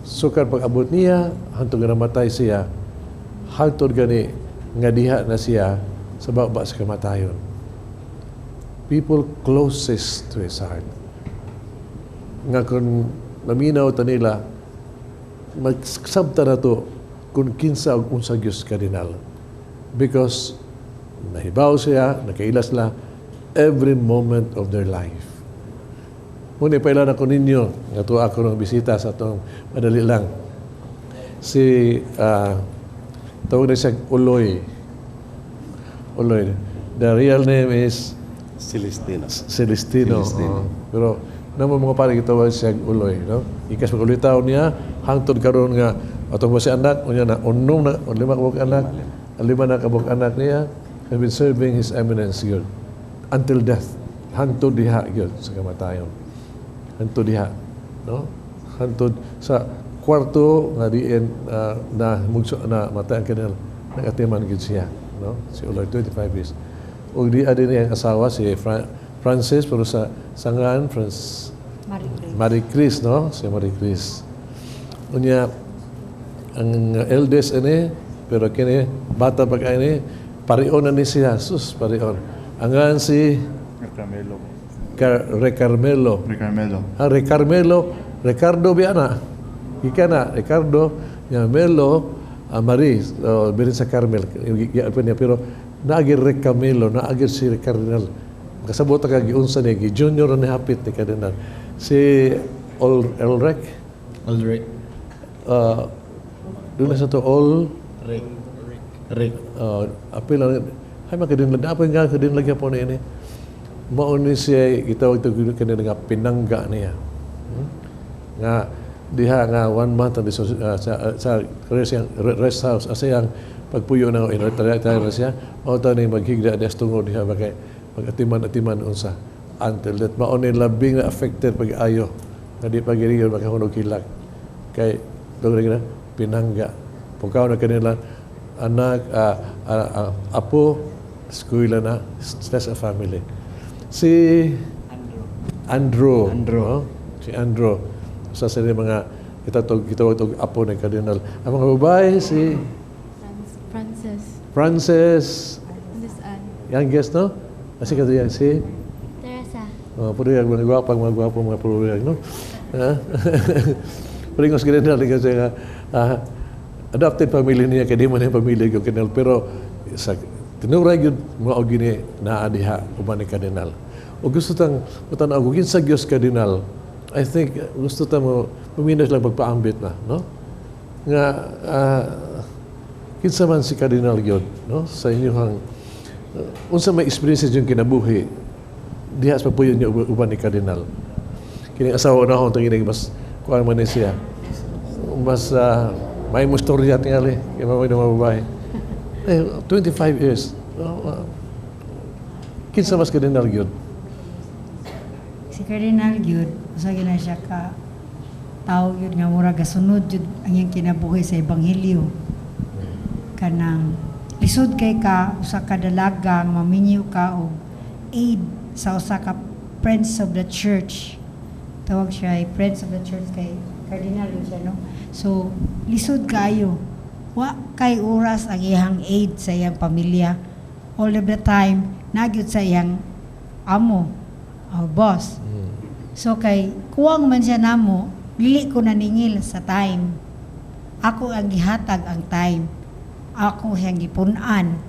S4: Sukad pag-abot niya, hantod nga namatay siya, hantod gani nga diha na siya sa baba sa kamatayon. People closest to his heart. Nga kung naminaw ta nila, magsabta na to kung kinsa og unsa gyud Cardinal. Because nahibaw siya, nakaila sila every moment of their life. Ngunit pailan ako ninyo, nga tuwa ako ng bisita sa atong madali lang. Si, tawag na siya Uloy. Uloy. The real name is
S7: Celestino.
S4: Celestino.
S7: Celestino.
S4: Oo. Pero namo mga pare gitawag siya Uloy, no? Ikas magulitaw niya hangtod karon nga atong mo si anak unya na unom na o lima ka buok anak, ang lima na ka buok anak niya has been serving His Eminence gyud until death. Hangtod diha gyud sa kamatayon. Hangtod diha, no? Hangtod sa kwarto nga diin na mugso na matay ang kanil nagatiman gyud siya, no? Si Uloy, 25 years. Ug di din ang asawa si Francis, pero sa sangan Marie Chris, no? Si Marie Chris. Unya, ang eldest ini, pero kini, bata pa kay ini, parion na ni siya. Sus, parion. Ang ngalan si
S7: Carmelo.
S4: Recarmelo.
S7: Ricarmelo.
S4: Ah, Ricarmelo, Ricardo biya na. Ika na, Ricardo, nya Melo, Marie, so, birin sa Carmel, pa niya, pero naagi Recamelo, naagi si Cardinal. Kasabot ka giunsa niya, gi junior na ni hapit ni Cardinal. Si Elrec,
S8: Ulrich.
S4: Doon na sa to Ol,
S8: Rick. Rick.
S4: Apil lang, hay mga Cardinal, apa nga Cardinal gyapon ni ini. Mao ni siya gitawag to kanila nga pinangga niya. Nga diha nga one month ang sa rest house asa yang pagpuyo na in retire na siya mao ta ni maghigda des tungod diha ba kay magatiman-atiman unsa until that mao ni labing na affected pag ayo nga di pa gid makahunog hilak kay tungod na pinangga pukaw na kanila anak, apo eskwela na that's a family. Si Andrew.
S8: Andrew.
S4: No? Si Andrew. Sa sila mga kita tog apo ni Cardinal. Ang mga babae si
S9: Frances.
S4: Frances.
S9: This Ann.
S4: Youngest, no? Kasi kato yan si
S9: Teresa.
S4: Oh, puro yung mga gwapang mga puro yan, no? Ha? Pero yung Cardinal kasi nga adopted family niya kay di man yung pamilya yung Cardinal, pero sa tinuray gyud mao gini naa diha uban ni Cardinal. O gusto tang mutan-aw kung kinsa Dios Cardinal, I think gusto ta mo paminaw lang pagpaambit na, no? Nga kinsa man si Cardinal gyud, no? Sa inyong unsa may experience yung kinabuhi diha sa pagpuyo niyo uban ni Cardinal. Kining asawa na akong tanginig mas kuan man ni siya. Mas may mo storya tingali kay mga mga babae. Eh, 25 years. Oh, kinsa mas Cardinal gyud?
S10: Si Cardinal gyud, usa gyud na siya ka tao gyud nga mura gasunod gyud ang iyang kinabuhi sa ebanghelyo. Kanang lisod kay ka usa ka dalaga nga maminyo ka og aid sa usa ka Prince of the Church. Tawag siya ay Prince of the Church kay Cardinal yun siya, no? So, lisod kaayo. Wa kay oras ang iyang aid sa iyang pamilya. All of the time, nagyud sa iyang amo, our boss. So kay kuwang man siya namo, dili ko naningil sa time. Ako ang gihatag ang time. Ako siyang gipun-an.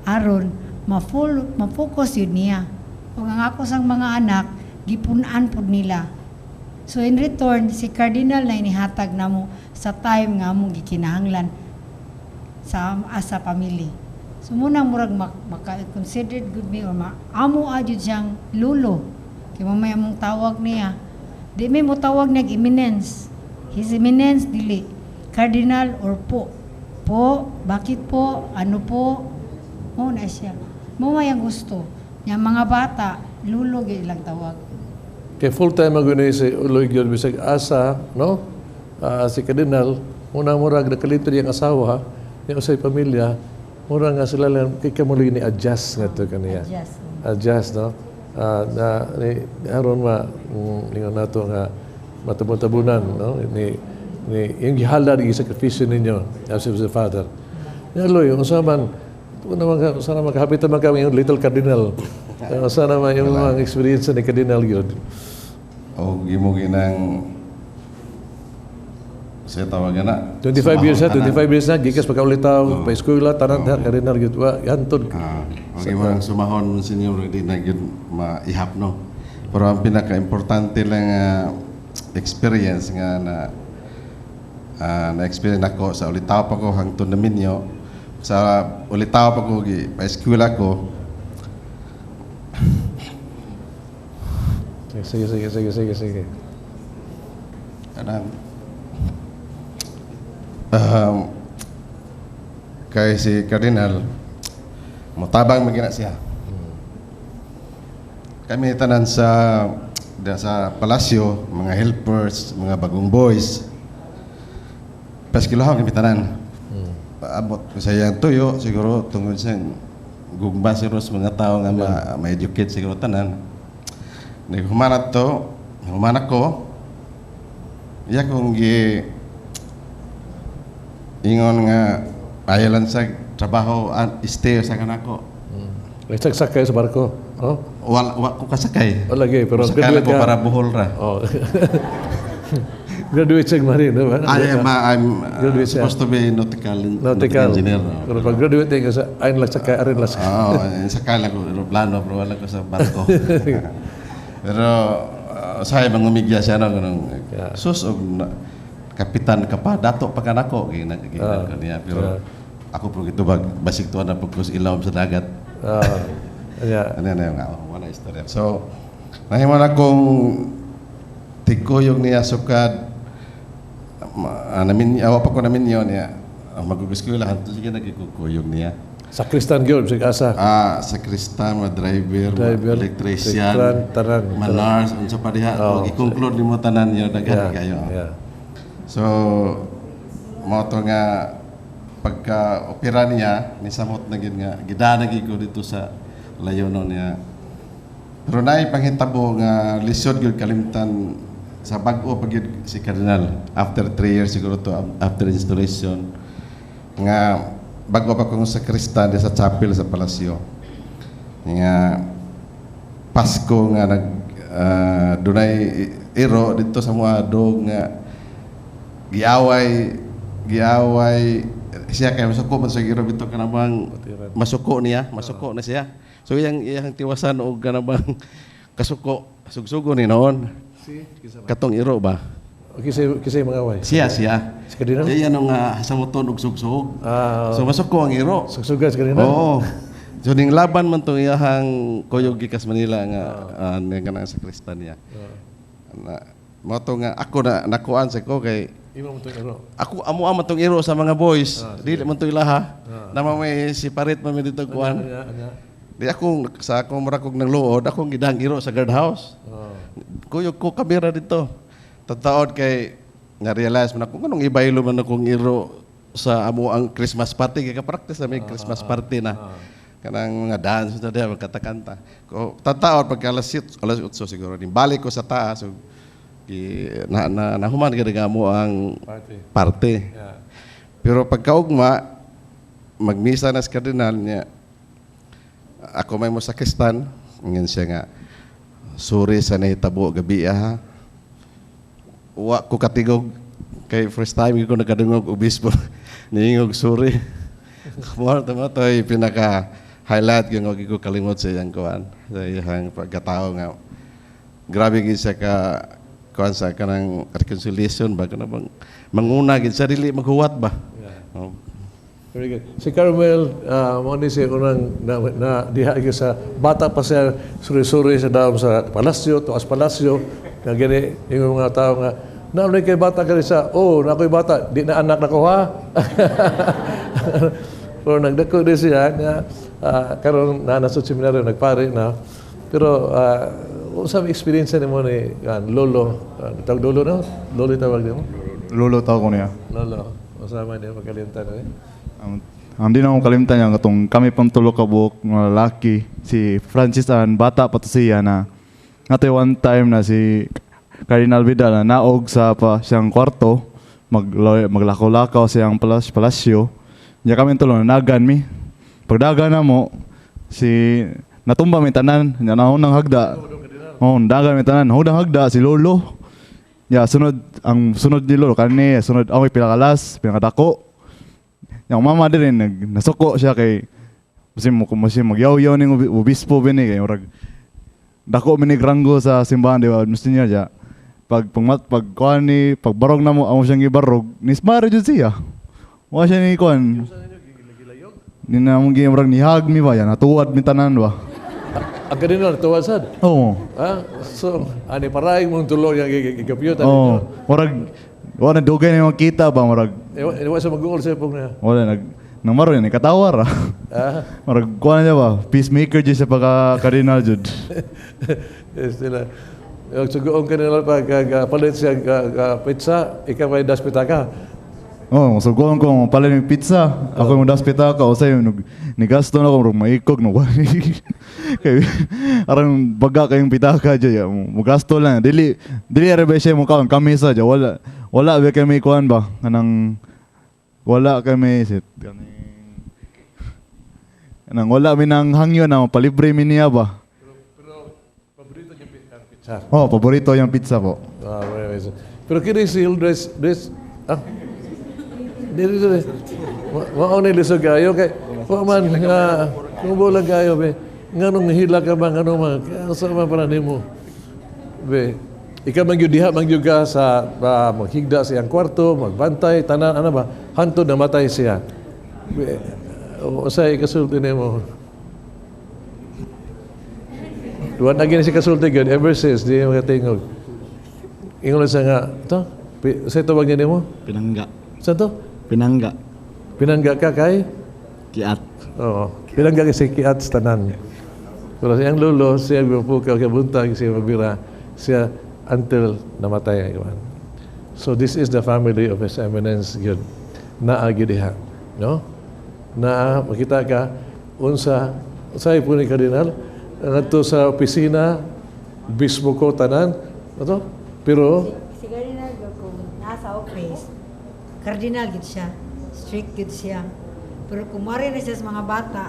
S10: Aron ma-full ma-focus yun niya. Ug ang ako sang mga anak gipun-an pud nila. So in return, si Cardinal na inihatag namo sa time nga among gikinahanglan sa as a family. So muna murag maka considered good me or ma amo adyo siyang lulo. Kay mamaya among tawag niya. Di may mo tawag niya eminence. His eminence dili. Cardinal or po. Po, bakit po? Ano po? Mo na siya. Mo may ang gusto. Nya mga bata, lulo gyud ilang tawag.
S4: Kay full time ang guni si Uloy gyud bisag asa, no? Ah, si Cardinal, muna murag nakalito niyang asawa, niya usay pamilya, mura nga sila lang kay kamo ni adjust nga to kaniya.
S10: Adjust.
S4: Adjust, no? Na ni aron ma ningon nato nga matabon-tabunan, no? Ni yung gihalad gi sakripisyo ninyo as of the father. Nya Loy, unsa man una man sana makahapit man kami yung little cardinal. Sana man yung mga experience ni Cardinal gyud.
S11: O gimo ginang sa tawag na
S4: 25 years na, 25 years na, gikas pagkaulitaw, pa eskwela, tanan oh. Cardinal gyud, wa hantod.
S11: Ah, o gimo nang sumahon senyor di na gyud maihap, no? Pero ang pinaka-importante lang nga experience nga na na experience nako sa ulitaw pa ko hangtod na minyo sa ulitaw pa ko gi pa eskwela ko.
S4: Sige, sige, sige, sige, sige.
S11: Kanang kay si Cardinal motabang man gina siya. Kami tanan sa da sa palasyo, mga helpers, mga bagong boys. Paskilohon kami tanan. Paabot ko sa iyang tuyo, siguro tungod sa gugma siguro sa mga tao nga ma-educate siguro tanan. Naghumanat to, Human ako, iya kong gi ingon nga ayaw lang sa trabaho, stay sa kanako.
S4: Nagsaksak kayo sa barko? Oh?
S11: Wala, wa ko kasakay.
S4: Wala gyud, pero
S11: Sakay
S4: graduate
S11: ko
S4: ka.
S11: para Bohol ra.
S4: Oh. Graduate siya marine, di ba?
S11: I'm
S4: Graduate siya.
S11: supposed to be
S4: Nautical.
S11: nautical engineer. No?
S4: Pero pag graduate din ka sa, ayun lang sakay, arin lang sakay.
S11: Oo, sakay lang ko eroplano pero wala ko sa barko. Pero sahay mangumigya siya no kanang sus og kapitan ka pa dato pa kanako gina gina ko niya, pero ako po gitubag basig tuwa na pagkus ilawom sa dagat. Ano na yung wala istorya. So nahimo na kong tigkuyog niya sukad namin awa pa ko namin yon niya maguguskuy lahat sige nagkukuyog niya.
S4: Sakristan gyud, sig asa.
S11: Ah, sakristan, mga driver,
S4: Driver,
S11: mga electrician,
S4: electran, tanan,
S11: mga nurse, unsa pa diha, i-conclude nimo tanan yun, daghan kayo. So, mao to nga pagka opera niya, nisamot na gid nga gidana gid ko dito sa layono niya. Pero naay panghitabo nga lisod gyud kalimtan sa bag-o pa gyud si Cardinal after 3 years siguro to after installation nga bago pa kong sakristan di sa chapel sa palasyo nga Pasko nga nag dunay iro dito sa mga dog nga giaway giaway siya kay masuko man sa iro bitaw kanabang masuko niya, masuko na siya, so iyang iyang tiwasan og kanabang kasuko sugsugo ni noon katong iro ba.
S4: Kisay kisay mga away.
S11: Siya siya.
S4: Si Cardinal?
S11: Siya nung hasamuton og sugsug.
S4: Ah,
S11: so masuko ang iro.
S4: Sugsugan si Cardinal?
S11: Oo. So ning laban man tong iyahang kuyog gikas Manila nga nga kanang sakristan niya. Na mao to nga ako na nakuan sa ko kay
S4: Imo mo tong iro.
S11: Ako amo man tong iro sa mga boys. Dili man to ilaha. Nama may separate man mi dito kuan.
S4: Anya, anya.
S11: Di ako sa akong mura kog nang luod, akong gidang iro sa guardhouse. Kuyog ko kamera dito. Tataod kay na-realize man ako nganong ibaylo man akong iro sa amo ang Christmas party kay ka-practice na may Christmas party na. Kanang mga dance na diha magkanta-kanta. Ko tataod pagka alas 7, alas 8 siguro ni balik ko sa taas so, gi, na, na nahuman gid nga mo ang
S4: Party.
S11: party. Pero pagkaugma magmisa na si Cardinal niya, ako may mo sakristan, ngan siya nga sorry sa nahitabo gabi ha. Wa ko katigog kay first time ko nakadungog obispo niingog sorry. Mo to mo to'y pinaka highlight yung wag ko kalimot sa iyang kuan sa iyang pagkatao nga grabe gid siya ka kuan sa kanang reconciliation ba kana bang manguna gid siya dili maghuwat ba. Oh.
S4: Very good. Si Carmel, mo ni siya unang na diha gyud sa bata pa siya suri-suri sa daom sa palasyo, tuas palasyo, nga gani yung mga tao nga na kay bata kani sa, oh, na ako'y bata, di na anak nako ha. Pero nagdako din siya nga karon na nasa seminaryo nagpare na. Pero unsa may experience nimo ni lolo, tawag lolo no? Lolo tawag nimo?
S8: Lolo tawag ko niya.
S4: Lolo. Unsa man niya makalimtan eh?
S8: Ang di na akong kalimtan niya, katong kami pang tulo ka buok nga lalaki, si Francis an bata pa to siya na natoy one time na si Cardinal Vidal na naog sa pa siyang kwarto, maglakaw-lakaw sa iyang palasyo. Niya kami tulo nanagan mi. Pagdagan na mo, si natumba mi tanan, nya nahon ng hagda. Oh, dagan mi tanan, nahon ng hagda si Lolo. Ya sunod ang sunod ni Lolo kani sunod ako pinakalas, pinakadako. Yang mama din nag nasuko siya kay kasi mo kasi magyaw-yaw ning obispo bini kay murag dako mi ni ranggo sa simbahan, di ba? Gusto niya siya. Pag pagmat pag kuan ni pagbarog na mo amo siyang gibarog ni smile jud siya. Wa siya ni kuan. Ni na mong murag nihag mi ba yan natuwad mi tanan ba.
S4: Ang kanino natuwad sad?
S8: Oo.
S4: Ah, so ani paray mong tulo yang gigapyutan.
S8: Oo. Murag wa na dugay na makita ba murag.
S4: Wa sa mag-goal sa pong niya.
S8: Wala nag nang maron ni katawa ra. Murag kuan niya ba peacemaker jud siya pagka cardinal jud.
S4: Yes, sila. Yung sugoong kanila pag palit siya pizza, ikaw ay das pitaka.
S8: Oh, sugoon ko palit ng pizza. Ako mo das pitaka o sa'yo nag nigasto na ko murag maikog no. Kay aron baga kayong pitaka dyan, mo gasto lang. Dili dili ra ba siya mo kaon kami sa dyan. Wala wala ba kami kuan ba kanang wala kami sit kanang wala mi nang hangyo na palibre mi niya ba.
S4: Paborito niya ang pizza.
S8: Oh, paborito yung pizza po.
S4: Ah, very nice. Pero kini si Hildres, Dres, ah, dili dili. Mao ni lisod kayo kay wa man nga kung lang kayo be. Nganong hila ka ba, nganong man sa man para nimo. Be, ikaw man gyud diha man gyud ka sa maghigda sa iyang kwarto, magbantay tanan ano ba, hantod namatay siya. Be, unsay ikasulti nimo? Duwa na gini si kasulti gyud ever since di makatingog. Ingon lang siya nga, to, sa tawag niya nimo?
S7: Pinangga.
S4: Sa to?
S7: Pinangga.
S4: Pinangga ka kay?
S7: Kiat.
S4: Oo. Pinangga kay si Kiat sa tanan. Pero siyang lolo, siya bipukaw kay buntag, siya mabira, siya until namatay. So this is the family of His Eminence gyud. Naa gyud diha, no? Naa makita ka unsa unsay po ni Cardinal ngadto sa opisina bismo ko tanan ato pero
S10: Si Cardinal gyud kung nasa office, Cardinal gyud siya, strict gyud siya. Pero kung mari na siya sa mga bata,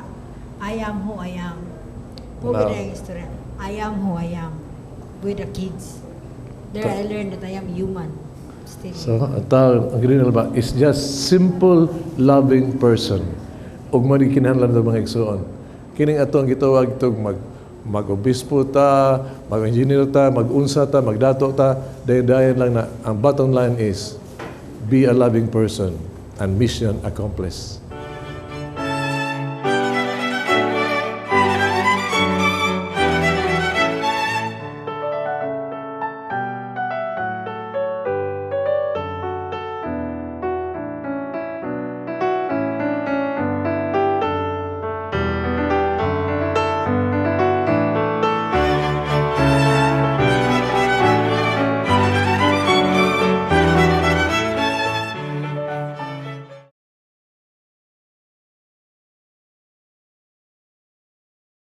S10: "I am who I am." Mo
S4: No.
S10: gyud ang istorya. "I am who I am with the kids. There I learned that I am human." Still.
S4: So, ang tao, ang Cardinal ba, is just simple, loving person. Ug mao ni kinahanglan ng mga igsuon. Kining ato ang gitawag tog mag-obispo ta, mag-engineer ta, mag-unsa ta, magdato ta, dayon-dayon lang na. Ang bottom line is, be a loving person and mission accomplished.